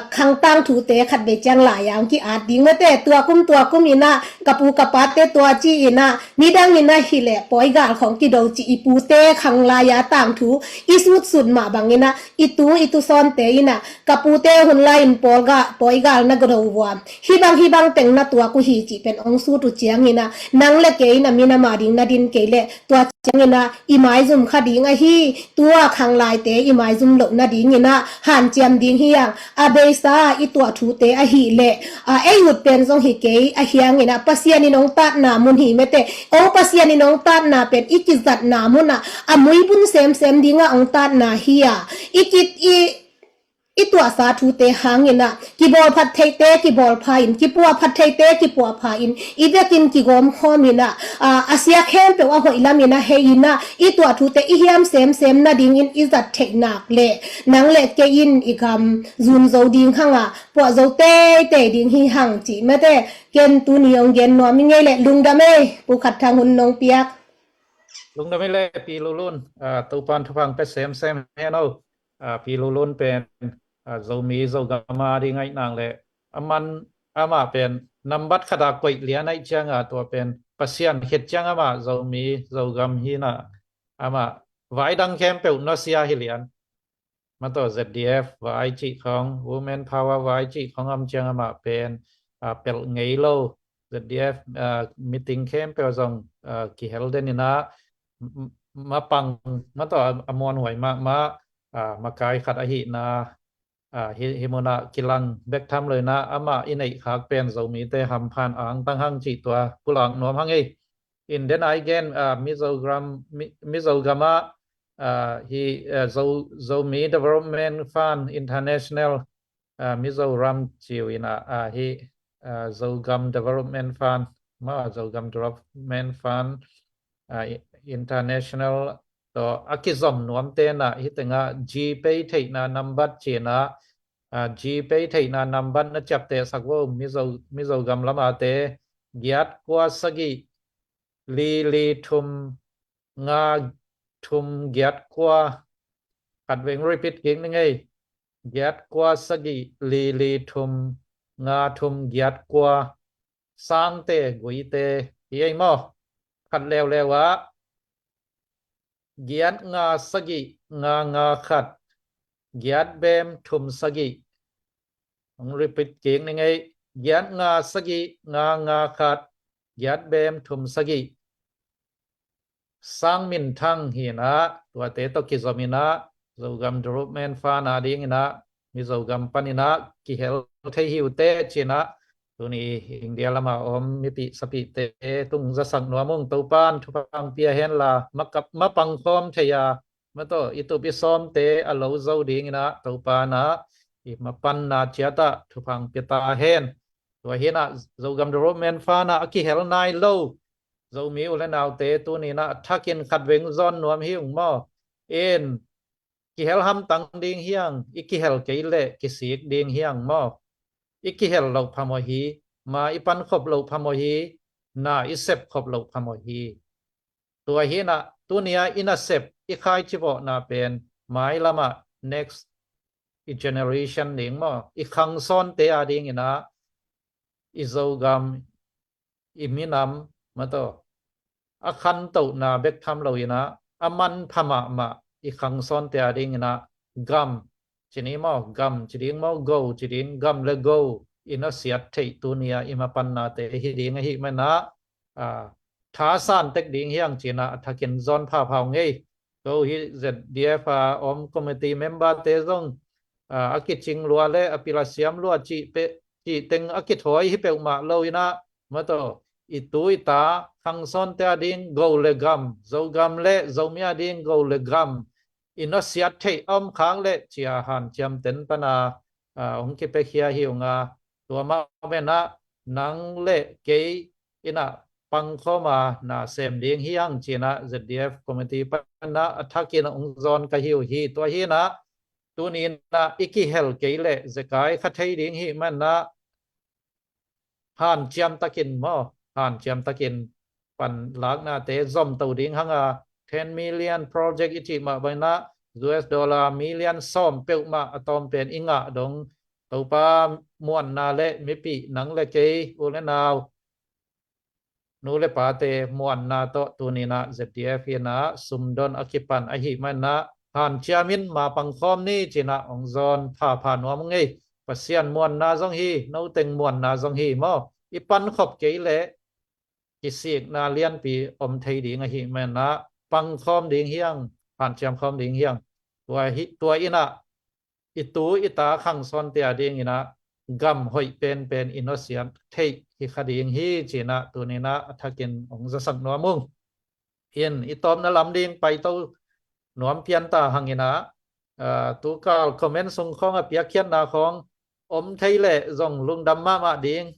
khang tangthute khatvei ciang lai-a hong ki-at ding mate. Tua kum tua kum in ah ka pu ka pate tua ci-in ah Midang in ah hi leh pawigal khawng kido cih i pute khanglai-a tangthu i sutsut mah bangin ah i tu i tusawnte in ah ka pute hun lai-in pawlga pawigal na gado vua, hih bang hih bang teng na tuak uh hi cih pen hong sut uh ciangin ah nang le kei in ah minam a ding na din kei leh tua ciangin ah i maizum kha ding ahi. Tua khanglaite i maizum loh nadingin ah hanciam ding hi hang. A beisa i tuah thute ahih leh, a, ei ut pen zong hi kei, ahi hangin ah Pasian in hong tatna mun hi mate. O, Pasian in hong tatna pen i kizatna mun ah a muibun semsem dingah hong tatna hi a, i kit i i tuahsa thute hangin ah kibawl phat theite kibawl pha-in, kipua phat theite kipua pha-in, i vekin kigawm khawmin ah, a, a sia khempeuh a hoih lamin ah hei in ah i tuah thute i hiam semsem nadingin i zat theih nak leh nang le kei in i gam zun zo ding hang a, puah zo teitei ding hi hang cih mate. Ken tuni hong gen nuam i ngei leh lungdam ei, Pu Khat Thang, hun nong piak. Lungdam ei le Pi Lulun, a, Topan thupha hong pia semsem hen o. A, Pi Lulun pen, a, Zomi Zogam a ding ngaih nang le, aman, amah pen nambat khat a koih lian ahih ciang a, tua pen Pasian khit ciang amah Zomi Zogam hi in ah, amah vai dang khempeuh nusia hi lian. Mah tawh Z D F vai cih khawng, Women Power vai cih khawng om ciang amah pen, a, pelh ngei lo. Z D F, a, meeting khempeuh zong, a, kihel den in ah, m-, m-, mapang, mah tawh a, a muanhuai mahmah, a, makai khat ahihna, a, hih, hih mun ah kilang bek tham lo in ah, amah i neih khak pen Zomite hampha in angtang hang cih tua pulak nuam hang ei. In den a i gen, a, Mizoram, Mi-, Mizogam ah, a, hih, a, Zo-, Zomi Development Fund International, a, Mizoram ci uh in ah, a, hih, a, Zogam Development Fund, mah Zogam Development Fund, a, i-, International tawh a kizom nuamte in ah, hih tengah GPay theihna nambat ci in ah, a, GPay theihna nambat na ciaptehsak vo, Mizo-, Mizogam lam a te, giat kua sagih li li thum nga thum giat kua. Khat veng repeat kik ning ei. Giat kua sagih li li thum nga thum giat kua. Sangte, guite hi ei maw? Khat leuleu ah, giat nga sagih nga nga khat, giat bem thum sagih. Hong repeat kik ning ei. Giat nga sagih nga nga khat, giat bem thum sagih. Sang Min Thang hi in ah, tuate tawh kizom in ah, Zogam Development Fund a ding in ah, Mizogam pan in ah kihel thei hi uh teh ci in ah, tuni India lam a om mipih sapihte tung zasak nuam ung. Topan thupha hong pia hen la, makap mapang khawm thei a, mah tawh i tup i sawmte a lo zo ding in ah, Topan ah i mapanna ciat ah thupha hong pia ta hen. Tua hi in ah, Zogam Development Fund ah a kihel nai lo Zomi u le naute tuni in ah a thakin khat veng zawn nuam hi ung maw? In, kihel hamtang ding hi hang, i kihel kei leh kisik ding hi hang maw? I kihel loh phamawh hi, ma i pan khop loh phamawh hi, na i sep khop loh phamawh hi. Tua hi in ah, tuni a i nasep, i khaici vawhna pen, mailam ah next i generation ding maw, i khangsawnte a ding in ah, i Zogam, i minam, mah tawh a khantohna bek tham lo in ah, a manpha mahmah i khangsawnte a ding in ah, gam ci ni maw, gam ci ding maw, go ci ding, gam le go i nusiat theih tuni a i mapannate hi ding ahih man ah, a, thasan tek ding hi hang ci in ah, a thakin zawn phapha ung ei. Ko hih Z D F a om committee member te zong, a, a kicing lua le a pil a siam lua cih pe-, cih teng a kithawi hi peuhmah lo in ah, mah tawh i tu i ta khangsawnte a ding go le gam, Zogam le Zomi a ding go le gam i nusiat theih a om khak leh ci a hanciam ten pan a, a, hong kipiakhia hi ung a, tua mah men ah nang le kei in ah pangkhawm a na sem ding hi hang ci in ah Z D F committee pan ah a thakin hong zawn ka hi uh hi. Tua hi in ah tuni in ah i kihel kei leh zekai kha thei ding hi man ah, hanciam takin maw, hanciam takin panlaknate zomto ding hang a, ten million project i cih mah bang in ah U S dollar million sawm peuhmah a tawm pen i ngah dong, Topa muanna le mipih nang le kei u le nau nu le pate muanna tawh tuninah Z D F inah sumdon a kipan ahih manah hanciam in ma pangkhawm ni cinah hong zawn phapha nuam ung ei. Pasian muanna zong hi, noteng muanna zong hi maw. I pankhop kei leh kisikna lianpi om thei ding ahih manah pangkhawm ding hiang, hanciam khawm ding hiang. Tua hi, tua inah i tu i ta khangsawnte a dinginah gam hoih penpen i nusiat theih hi kha ding hi cinah tuninah a thakin hong zasak nuam ung. In i tawpna lam ding paito nuam pianta hanginah, ah, tukal comment sung khawng a piakkhiatna khawng om thei leh zong lungdam mahmah ding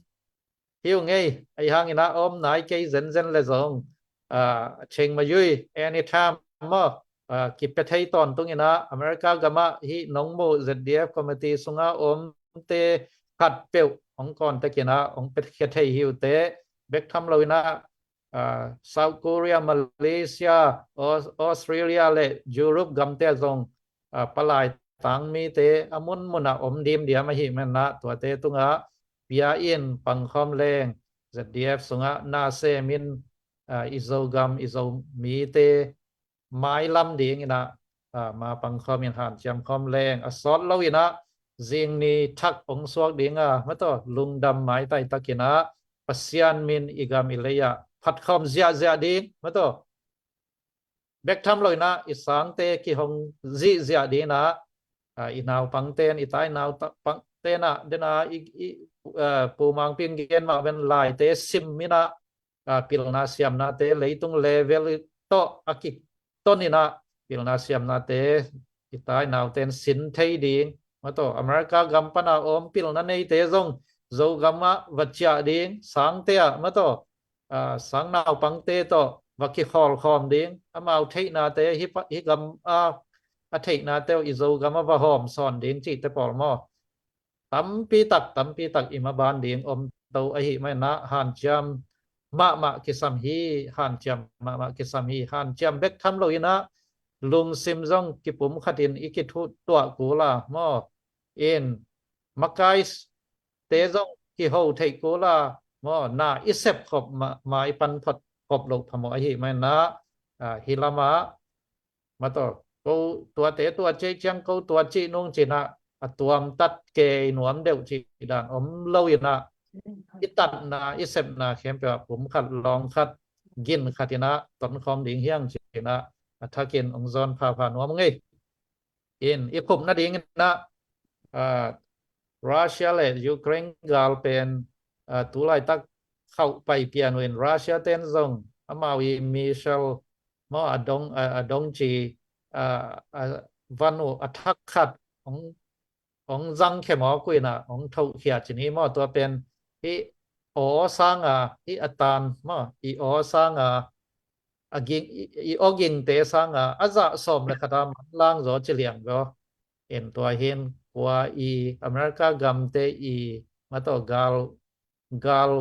hi ung ei. Ahi hanginah om nai kei zenzen le zong, ah, cheng mayui anytime maw, ah, kipia thei tawntunginah America gamah hih nong muh Z D F committee sunga omte khat peuh hong contact inah hong piakhia thei hi uh teh. Bek tham loinah, ah, South Korea, Malaysia, Aus-, Australia le Europe gamte zong, ah, palai tang mite a munmunah om dimdiam ahih manah tuate tungah pia in pangkhawm leng Z D F sungah na semin, ah, i Zogam i Zomite mailam dinginah, ah, ma pangkhawm in hanciam khawm leng a sawt loinah zingni thak hong suak dinga mataw lungdam maitai takinah Pasian min i gam i leiah phatkhawm ziahziah ding mataw. Bek tham loinah i sangte kihong zihziah dinah, ah, i naupangten i tai naupangtenah denah i, i, ah, Pu Mangping gen mah ven laite sim inah, ah, pilna siamnate leitung level tawh a kitoninah pilna siamnate i tai nauten sin thei ding mataw. America gam pana om pilna neite zong Zogamah va ciah ding sangte ah mataw, ah, sang naupangte tawh va kikhawlkhawm ding, amau theihnate hih pa, hih gam a, a theihnate uh i Zogam a va hawm sawn ding cihte pawl maw. Tampi tak, tampi tak i maban ding om to ahih manah hanciam mahmah kisam hi, hanciam mahmah kisam hi. Hanciam bek tham loinah lungsim zong kipum khatin i kithutuah kula maw. In makai te zong kiho theih kula maw, na i sep khop ma, ma i pan phot khop loh phamawh ahih manah, ah, hih lamah mataw ko tuate tua cei ciang ko tua cih nung cinah a tuamtat kei nuam deuh cih dan om loinah i tatna i sepna khempeuh ah pum khat lawng khat gin khat inah tonkhawm ding hiang cinah a thakin hong zawn phapha nuam ngei. In i khupna dinginah, ah, Russia le Ukraine gal pen, ah, tulaitak khauh pai pian uh in Russia ten zong amau i missile maw a dong, a, a dong ci, a, a van uh a thak khat hong, hong zang khemawk uh inah hong thohkhia cin hi maw. Tua pen hih aw sanga hih a tan maw, i aw sanga a ging, i, i aw gingte sanga a zah sawm le khata manlang zaw ci liang zaw. In tua hin kua i America gamte i mataw gal, gal,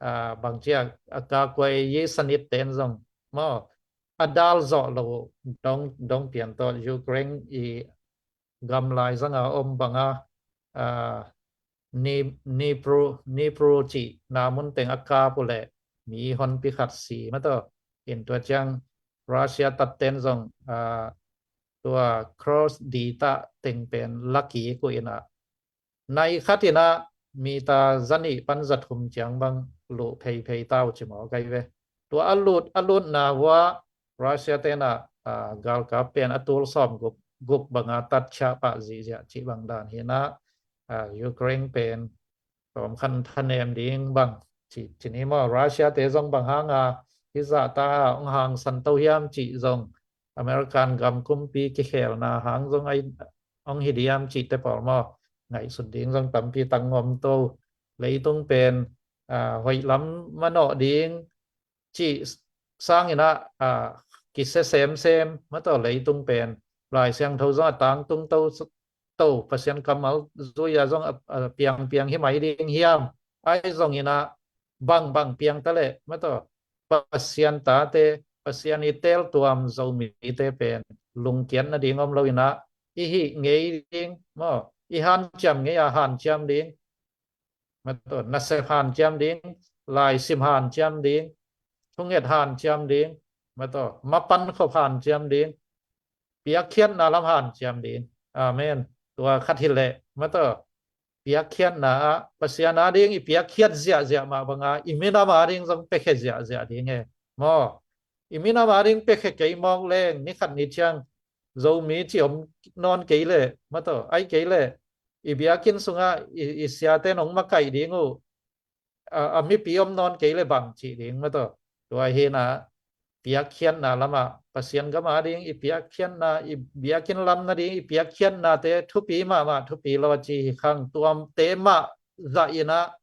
ah, bangcia a kakuai yi sanit ten zong maw a dal zawh lo dong, dong pian tawh Ukraine i gamlai zanga om banga, ah, Ni, Nipru, Nipru cih na mun teng a kap uh leh mi honpi khat si mataw. In tua ciang Russia tatten zong, ah, tua cross di tah teng pen laki kuh inah nai khat inah mita zanih pan zathum ciang bang luh pheipheita uh ci maw kai ve. Tua a lut, a lutna uah Russia tenah, ah, galkap pen a tul sawm guk, guk banga tatchiah pah zihziah cih bang dan hinah, ah, Ukraine pen tawm khan thanem ding bang ci, ci ni maw. Russia te zong bang hanga hizah ta hong hangsan to hiam cih zong American gam kumpi kikhelna hang zong ai hong hi diam cihte pawl maw ngaihsut ding zong tampi tang om to. Leitung pen, ah, hoih lam manawh ding cih sanginah, ah, kisia semsem mataw leitung pen Lai Siangtho zong a tangtung to, to Pasian kammal zui-a zong a, a piangpiang hi mai ding hiam. Ai zonginah bangbang piang ta leh mataw Pasian tate, Pasian i teltuam Zomite pen lungkiat nading om loinah i hih ngei ding maw, i hanciam ngei-a hanciam ding mataw nasep hanciam ding, laisim hanciam ding, thunget hanciam ding, mataw, mapan khop hanciam ding, piakkhiatna lam hanciam ding. Amen. Tua khat hileh, mataw, piakkhiatna ah Pasian ading i piakkhiat ziahziah mah banga i minam ading zong piakhia ziahziah ding e. Maw, i minam ading piakhia kei mawk leng, ni khat ni ciang Zomi ci om nawn kei leh, mataw, ai kei leh, i biakinn sungah i, i siate nong makaih ding uh, a, a mipi om nawn kei leh bang cih ding, mataw. Tua hi-in ah, piakkhiatna lamah Pasian gam ading i piakkhiatna, i biakinn lam nading i piakkhiatnate thupi mahmah, thupi lo a ci hi khang. Tuate mah zah in ah,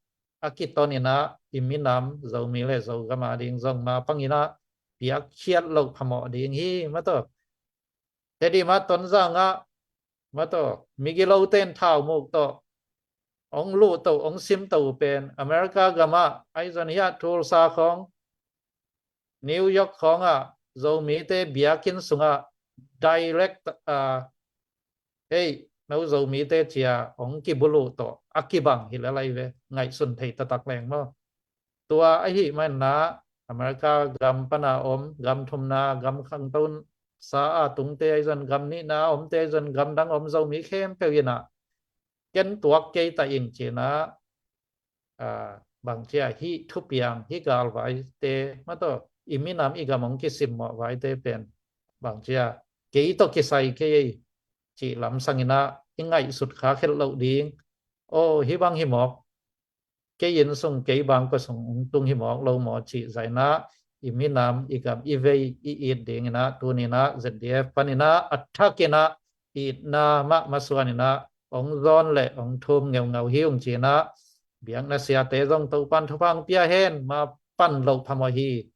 a kiton in ah, i minam Zomi le Zogam ading zong mapang in ah piakkhiat loh phamawh ding hi, mataw. Tedim ah, Tonzang ah, mataw, migilote in thaumuk tawh hong luh to, hong sim to uh pen America gam ah, ahi zong hiah Tulsa khawng, New York khawng ah, Zomite biakinn sungah direct, ah, "Hei, no Zomite," ci-a hong kibuluh tawh a kibang hi lel lai ve, ngaihsun thei taktak leng maw. Tua ahih manin ah, America gam pan a om, gam thumna, gam khangto sa a tungte, ahi zong gam nihna a omte, ahi zong gam dang om Zomi khempeuh in ah, "Ken tuak kei ta ing," ci-in ah, ah, bang ci-a, hih thupiang, hih galvaite, mataw, i minam i gam hong kisimmawh vaite pen, bang ci-a, "Kei tawh kisai kei ei," cih lamsang in ah i ngaihsut kha khelh loh ding. Aw, hih bang hi mawk, kei inn sung, kei bangkua sung hong tung hi mawk lo maw cih zah in ah, i minam, i gam, i vei i it ding in ah, tuni in ah Z D F pan in ah a thak in ah itna mah masuan in ah hong zawn le hong thum ngeungau hi ung ci-in ah, biakna siate zong Topan thupha hong pia hen. Mapan loh phamawh hi.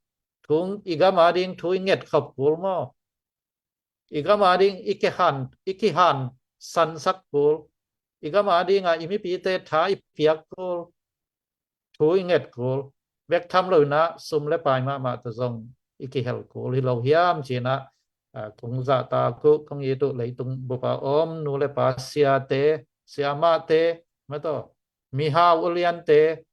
Thu, i gam ading thu i nget khop kul maw. I gam ading i kihan, i kihan sansak kul. I gam ading ah i mipite tha i piak kul. Thu i nget kul. Bek tham lo in ah sum le pai mahmah tawh zong i kihel kul hi lo hiam ci-in ah, ah, kong zahtak uh, kong it uh leitung bup a om nu le pa, siate, siamahte, mataw, mihau uliante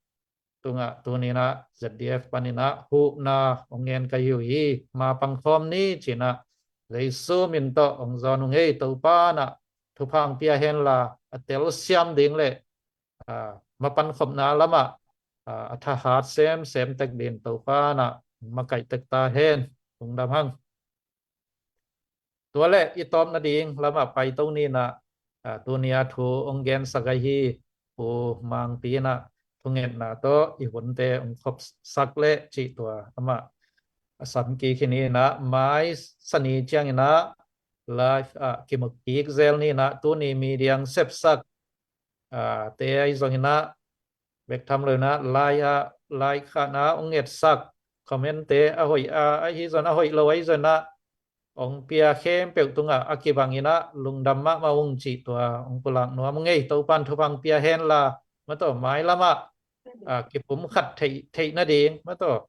tungah tuni in ah Z D F pan in ah huhna hong ngen ka hi uh hi. Mapang khawm ni ci-in ah Jesu min tawh hong zawn ung ei. Topan ah thupha hong pia hen la, a telsiam ding le, ah, mapan khopna lamah, ah, a thahat semsem tek dingin Topan ah makaih tek ta hen. Lungdam hang. Tua le i tawp nading lamah paito ni in ah, ah, tuni a thu hong gensak ahi Pu Mangpi in ah thungetna tawh i hunte hong khopsak le cih tua amah a sam kik hi ni in ah, mai Sani ciang in ah live ah kimu kik zel ni in ah, tuni media hong sepsak, ah, te ahi zong in ah, bek tham lo in ah, like ah, like khatna hong etsak, comment te a hoih a, ahi zong a hoih lo ahi zong in ah, hong pia khempeuh tungah a kibang in ah lungdam mahmah ung cih tua hong pulak nuam ung ei. Topan thupha hong pia hen la, mataw, mailam ah, ah, kipumkhat theih, theih nading, mataw,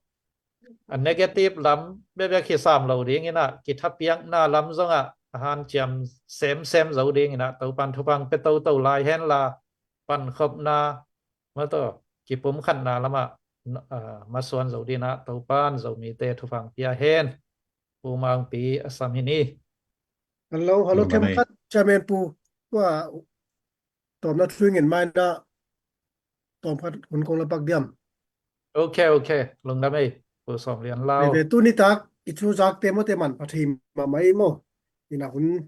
a negative lam bekbek hi sam lo ding in ah, kithapiakna lam zong ah a hanciam semsem zo ding in ah, Topan thupha hong pia toto lai hen la, pankhopna, mataw, kipumkhatna lamah, ah, masuan zo ding in ah Topan Zomite thupha hong pia hen. Pu Mangpi a sam hi ni. Hello, hello, lungdam ei. Themkhat, Chairman Pu, tua tawmna thu i ngen ma in ah, tawmkhat hun kong la pak diam? Ok, ok, lungdam ei, Pu Sawm Lian Lau. Veve, tuni tak i thu zakte mawte manpha thei mahmah ei maw. In ah hun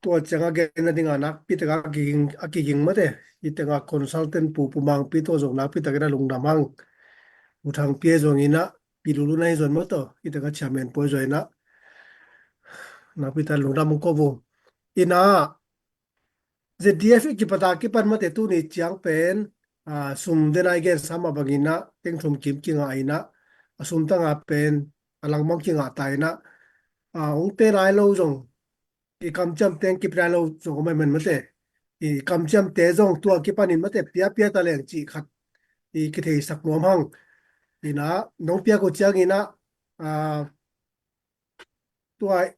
tua ciang a gen nading a nakpi tak a kiging, a kiging mawte. Hih teng a consultant Pu, Pu Mangpi tawh zong nakpi tak in ah lungdam hang. Pu Thang Pi zong in ah, Pi Lulu na hi zong mawtaw, hih teng a chairman pawi zong in ah, nakpi tak lungdam hong ko vo. In ah, Z D F i kipat a kipan mawte tuni ciang pen, ah, sum den a i gensa mah bang in ah, teng thum kim kingah in ah, a sum tang a pen a langmang kingah ta in ah, ah, hong te lai lo zong, i kamciamte hong kipia lo zong om ahih man mawte, i kamciamte zong tua kipanin mawte piapia ta leng cih khat i kitheisak nuam hang. In ah, nong piak uh ciangin ah, ah, tua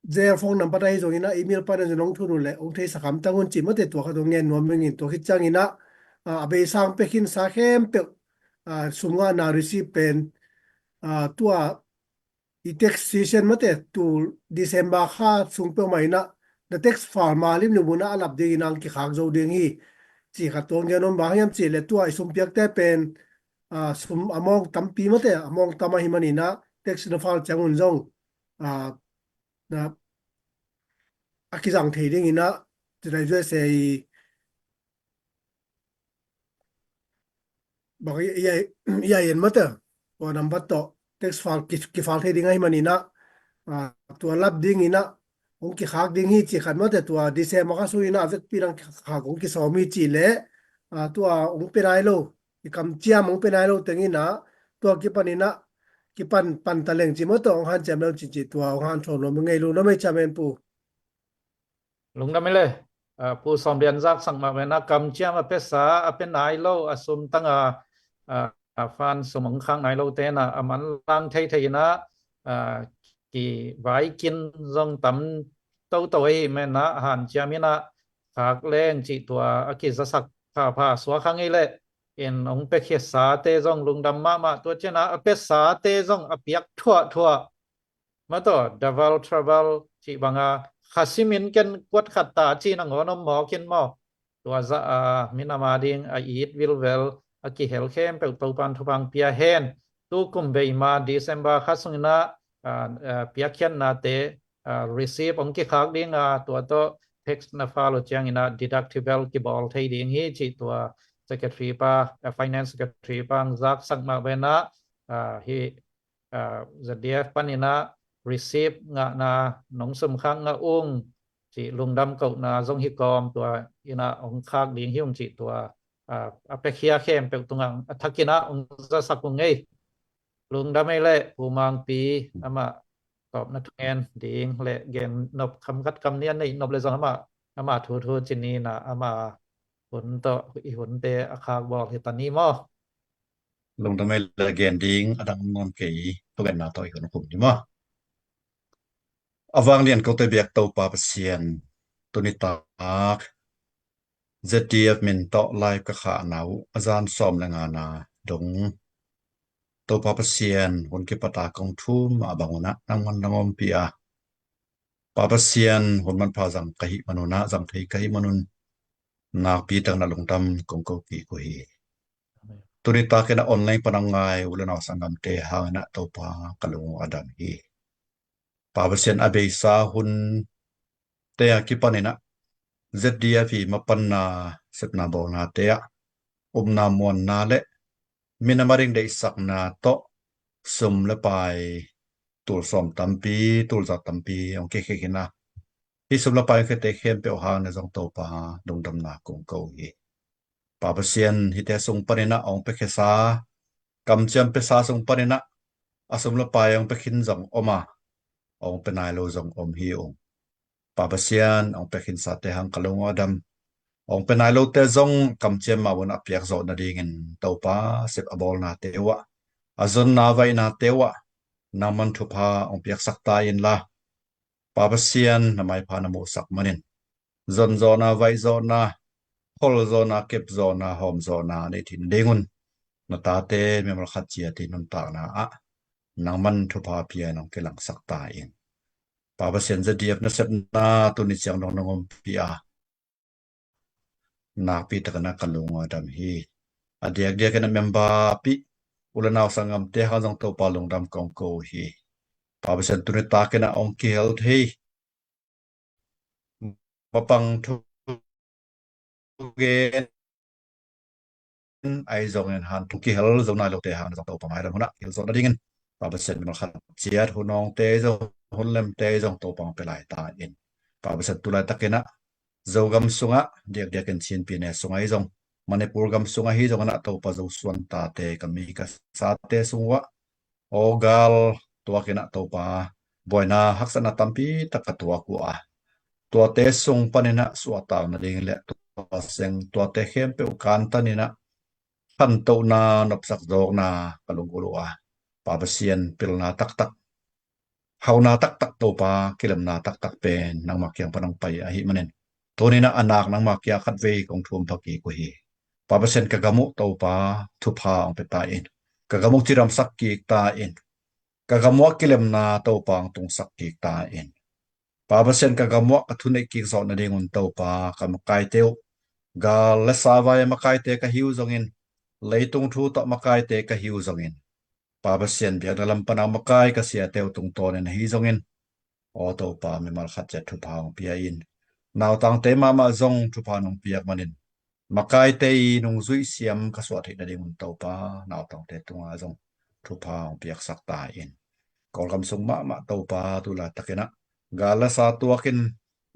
J L phone number ahi zongin ah, email panin zong nong thun uh leh hong theisak hamtang un cih mawte, tua khat hong ngen nuam ing in. Tua khit ciangin ah, ah, a beisa hong pia khinsa khempeuh ah, sum ngahna receipt pen, ah, tua i tax season mate, tu December kha sung peuhmah in ah na tax file ma limlim un ah a lap dingin ah hong kikhak zo ding hi, ci khat. Tua hong gen om bang hiam cih leh tua i sum piakte pen, ah, sum amount tampi mate, amount tam ahih manin ah tax na file ciangun zong, ah, na a kizang thei dingin ah, ci lai, U S A i bang i, i, i, i en mate, tua number tawh tax file ki, kifile thei ding ahih manin ah, ah, tua lap dingin ah hong kikhak ding hi, ci khat mate. Tua December kha sungin ah a vekpi in ah kikhak hong kisawm hi cih leh, ah, tua hong pia nai lo, i kamciam hong pia nai lo teng in ah tua kipanin ah kipan pan ta leng ci maw, tua hong hanciam leng ci ci, tua hong hanthawn nuam ing ei. Lungdam ei, Chairman Pu. Lungdam ei le. Ah, Pu Sawm Lian zaksak mah ve na, kamciam a piasa, a pia nai lo, a sum tang a, ah, ah, fund sum hong khak nai lo te na a manlang thei thei in ah, ah, kivaikin zong tam toto ahih manin ah hanciam in ah khak leng cih tua a kizasak phapha suak hang ei le. In hong piakhiasate zong lungdam mahmah, tua ciang a, a piasate zong a piak thuahthuah maw, tua double trouble cih bang a, kha simin ken kuat khat ta ci nangawn om mawk in maw. Tua zah a, minam a ding a it vilvel a kihel khempeuh Topan thupha pia hen. Tu kum bei ma December kha sungin ah, ah, ah, piakkhiatnate, ah, receipt hong kikhak ding a, tua tawh tax na file uh ciangin ah deductible kibawl thei ding hi, cih tua Secretary pa, ah, Finance Secretary pa hong zaksak mah ve na, ah, hi, ah, Z D F panin ah receipt ngahna, nong sum khak ngah ung, cih lungdam kohna zong hi kawm, tua in ah hong khak ding hi ung cih tua, ah, a piakhia khempeuh tungah a thakin ah hong zasak ung ei. Lungdam ei le. Pu Mangpi, amah tawpna thungen ding le gen nop, kam khat kam nih a neih nop le zong amah, amah thu thu ci ni na, amah hun tawh i hunte a khak bawl hi ta ni maw. Lungdam ei le, gen ding a dang om nawn kei, thugenna tawh i hun khum ni maw. A vanglian kote biak Topa Pasian, tuni tak Z D F min tawh live ka khahna uh a zan sawm le ngana dong, Topa Pasian, hun kipata kong thum a bang un ah nangman nang ompih a, Pa Pasian, hun manpha zang ka hih manun ah, zang thei ka hih manun nakpi takin ah lungdam kong ko kik uh hi. Tuni takin ah online pan a ngai u le nau sanggamte hangin ah Topa ka lung uh a dam hi. Pa Pasian, a beisa hunte a kipanin ah Z D F i mapanna, sepna bawlnate ah upna muanna le minam a ding deihsakna tawh sum le pai, tul sawm tampi, tul za tampi hong kikhek in ah, hih sum le pai hong khiate khempeuh hangin zong Topa lungdamna kong ko hi. Pa Pasian, hihte sung panin ah hong piakhiasa, kamciam piasa sung panin ah a sum le pai hong pia khin zong om a, hong pia nai lo zong om hi ung. Pa Pasian, hong pia khinsate hang ka lung uh a dam. Hong pia nai lote zong kamciam mah un a piak zawh nadingin Topa, sep a bawlnate uh ah, a zonna vaihnate uh ah nangman thupha hong piaksak ta inla, Pa Pasian, na maipha na muhsak manin, zon zawhna, vaih zawhna, khol zawhna, kep zawhna, hawm zawhna nei theih nadingun na tate mimal khat ciat i nuntakna ah nangman thupha pia in hong kilangsak ta in. Pa Pasian, Z D F nasepna tuni ciang dong nong ompih a, nakpi takin ah ka lung uh a dam hi. A diakdiakin ah member pih u le nau sanggamte hang zong Topa lungdam kong ko uh hi. Pa Pasian, tuni takin ah hong kihel thei, mapang thu gen ahi zongin, hanthawn kihel zo nai lote hang zong Topa, mailam hun ah kihel zawh nadingin, Pa Pasian, mimal khat ciat hun awngte ahi zong, hun lemte ahi zong Topa, hong pia lai ta in. Pa Pasian, tu laitakin ah Zogam sungah, diakdiakin Chin pyine sungah ahi zong, Manipur gam sungah ahi zongin ah Topa, Zosuan tate, ka mi ka sate sung uh ah, aw gal tuakin ah Topa, buaina haksatna tampi tak ka tuak uh a, tuate sung panin ah suahtak nading le tua seng, tuate khempeuh kantan in ah khantohna, nopsak zawkna ka lunggulh uh a, Pa Pasian, pilna taktak, hauna taktak, Topa, kilemna taktak pen nangmah kiang pan hong pai ahih manin, tuni in ah a nak nangmah kiang khatvei kong thum pha kik uh hi. Pa Pasian, ka gam uh Topa thupha hong pia ta in. Ka gam uh cidamsak kik ta in. Ka gam uh ah kilemna Topa hong tungsak kik ta in. Pa Pasian, ka gam uh ah ka thuneih kik zawh nadingun Topa ka makaite uh, gal le sa vai a makaite ka hi uh zongin, leitung thu tawh makaite ka hi uh zongin, Pa Pasian, biakna lam pana makai ka siate uh tungtawnin ahi zongin, aw Topa, mimal khat ciat thupha hong pia in. Nautangte mahmah zong thupha nong piak manin, makaite i nungzuih siam ka suah theih nadingun Topa, nautangte tungah zong thupha hong piaksak ta in. Kawlgam sung mahmah Topa, tu laitakin ah gal le sa tuakin,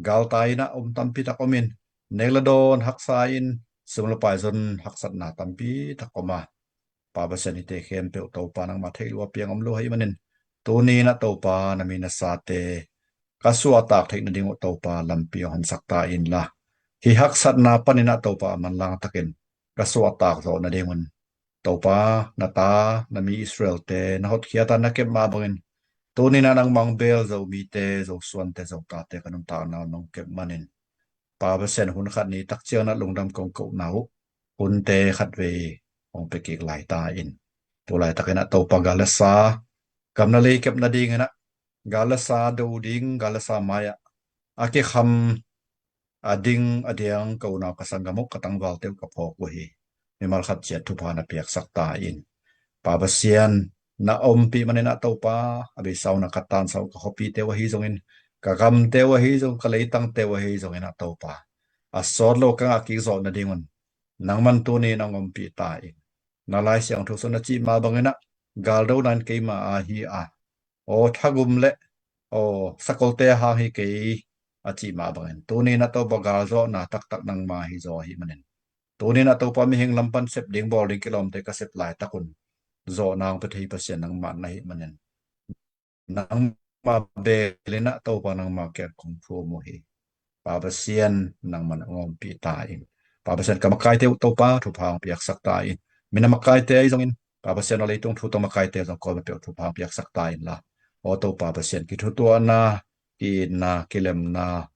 galtai in ah om tampi tak omin, nek le dawn haksa in, sum le pai zon haksatna tampi tak om a, Pa Pasian, hihte khempeuh Topa nangmah theih lua piang om lo ahih manin, tuni in ah Topa, na mi na sate ka suahtak theih nading uh Topa, lampi hong honsak ta inla, hih haksatna panin ah Topa, a manlang takin ka suahtak zawh nadingun Topa, na ta, na mi Israel-te na hotkhiat a na kep mah bangin, tuni in ah nangmah hong beel Zomite, Zosuante, Zotate ka nuntakna uh nong kep manin, Pa Pasian, hun khat ni tak ciangin ah lungdam kong kohna uh hunte khatvei hong pia kik lai ta in. Tu laitakin ah Topa, gal le sa, gam le lei kep nadingin ah, gal le sa do ding, gal le sa mai-ah a kikham, a ding, a diang ka unau ka sanggam uh, ka tangvalte uh ka phawk uh hi. Mimal khat ciat thupha na piaksak ta in. Pa Pasian, na ompih manin ah Topa, a beisa uh na ka tansa uh ka khuapite uh ahi zongin, ka gamte uh ahi zong, ka leitangte uh ahi zongin ah Topa, a sawt lo ka ngah kik zawh nadingun nangman tuni in hong ompih ta in. Na Lai Siangtho sung na cih mah bangin ah, galdo na in keima aa hi a, aw thagum le aw sakolte hang hi kei, a cih mah bangin, tuni in ah Topa, galzawhna taktak nangma hi zaw ahih manin, tuni in ah Topa, mihing lam pan sep ding bawl ding kilawmte ka sep laitakun zawhna hong pia thei Pasian nangmah na hih manin, nangmah beel in ah Topa, nangmah kiang kong thum uh hi. Pa Pasian, nangman hong ompih ta in. Pa Pasian, ka makaite uh Topa, thupha hong piaksak ta in. Mina makaite ahi zongin, Pa Pasian, aw leitung thu tawh makaite zong kawmapeuh thupha hong piaksak ta inla, aw Topa Pasian, kithutuahna, ki-itna, kilemna,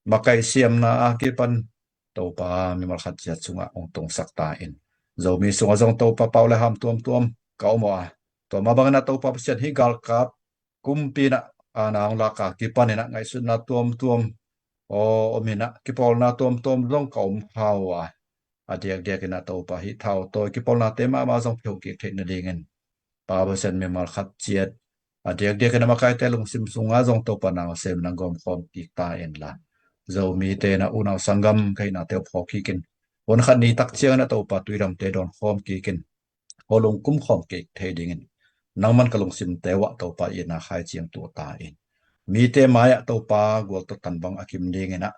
makaih siamna a kipan Topa, mimal khat ciat sungah hong tungsak ta in. Zomi sungah zong Topa, pau le ham tuamtuam ka om uh a, tua mah bangin ah Topa Pasian, hih galkap kumpi in ah aana hong lak a kipanin ah ngaihsutna tuamtuam, aw, om in ah kipawlna tuamtuam zong ka om kha uh a, a diakdiakin ah Topa, hih thautawi kipawlnate mahmah zong pheukik theih nadingin, Pa Pasian, mimal khat ciat a diakdiakin a makaite lungsim sungah zong Topa, nang sem, nang gawmkhawm kik ta inla, Zomite in ah unau sanggam ka hihnate uh phawk kik in. Hun khat ni tak ciangin ah Topa, tuidamte dawnkhawm kik in, khualung kumkhawm kik thei dingin, nangman ka lungsimte uh ah Topa, itna khaici hong tuah ta in. Mite mai-ah Topa, gualtaw tan bang a kim dingin ah,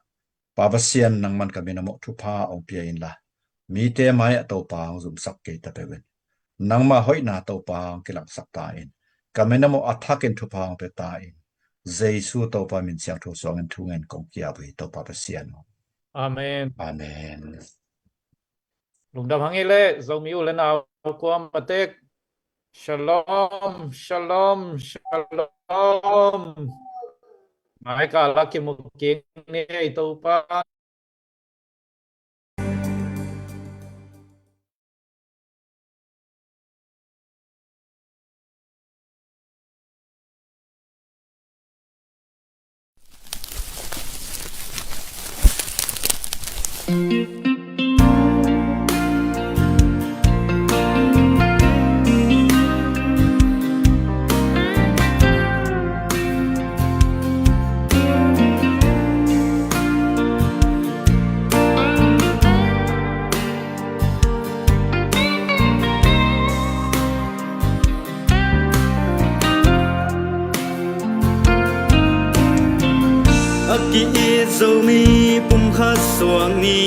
Pa Pasian, nangman ka minam uh thupha hong pia inla, mite mai-ah Topa, hong zumsak kei ta peuh in. Nangmah hoihna Topa, hong kilangsak ta in. Ka minam uh a thakin thupha hong pia ta in. Jesu Topa min siangtho suangin thu ngen kong ki-ap uh hi, Topa Pasian aw. Amen. Amen. Lungdam hang ei leh, Zomi u le nau kuamatek. Shalom, shalom, shalom. Mai kal ah kimu kik ni ei, Topa. A ki-it Zomi pumkhat suak ni,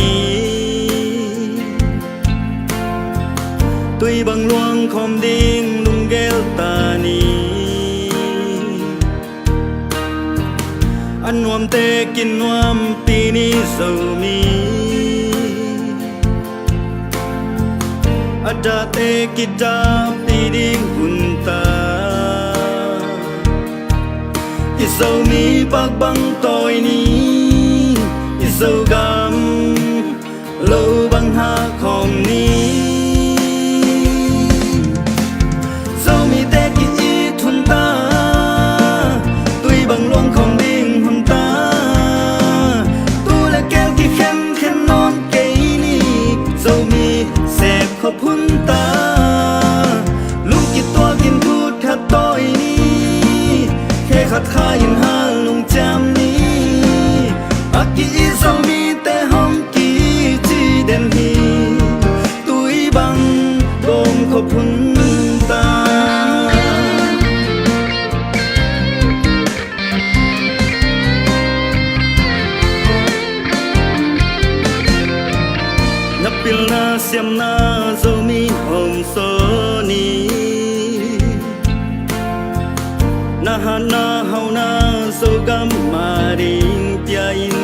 tui bang luang khawm ding lunggel ta ni. A nuamte kinuampih ni Zomi, a dahte kidampih ding hun ta. I Zomi pak bang tawi ni, i Zogam lo bang hah khawm ni. Zomite hong kici den hi, tui bang gawm khop hun ta. Na pilna siamna Zomi hong sawn hi. Na hatna hauna Zogam a ding pia in,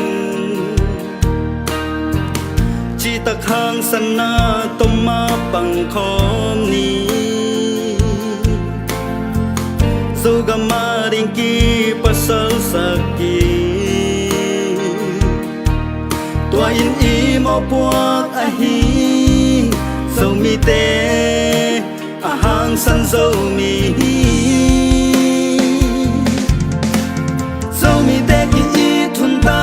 citak hangsanna tawm a pang khawm ni. Zogam a ding kipasal sak hi. Tua in i mawhpuak ahi Zomite a hangsan Zomi hi. Zomite ki-it hun ta,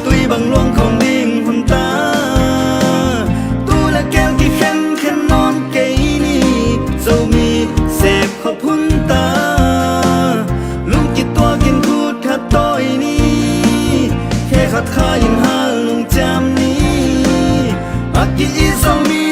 tui bang luang khawm ding hun ta. Tu le kel kikhenkhen nawn kei ni, Zomi sep khop hun ta. Lungkituak in khut khat tawi ni, khe khat kha in hal lungciam ni. A ki-it Zomi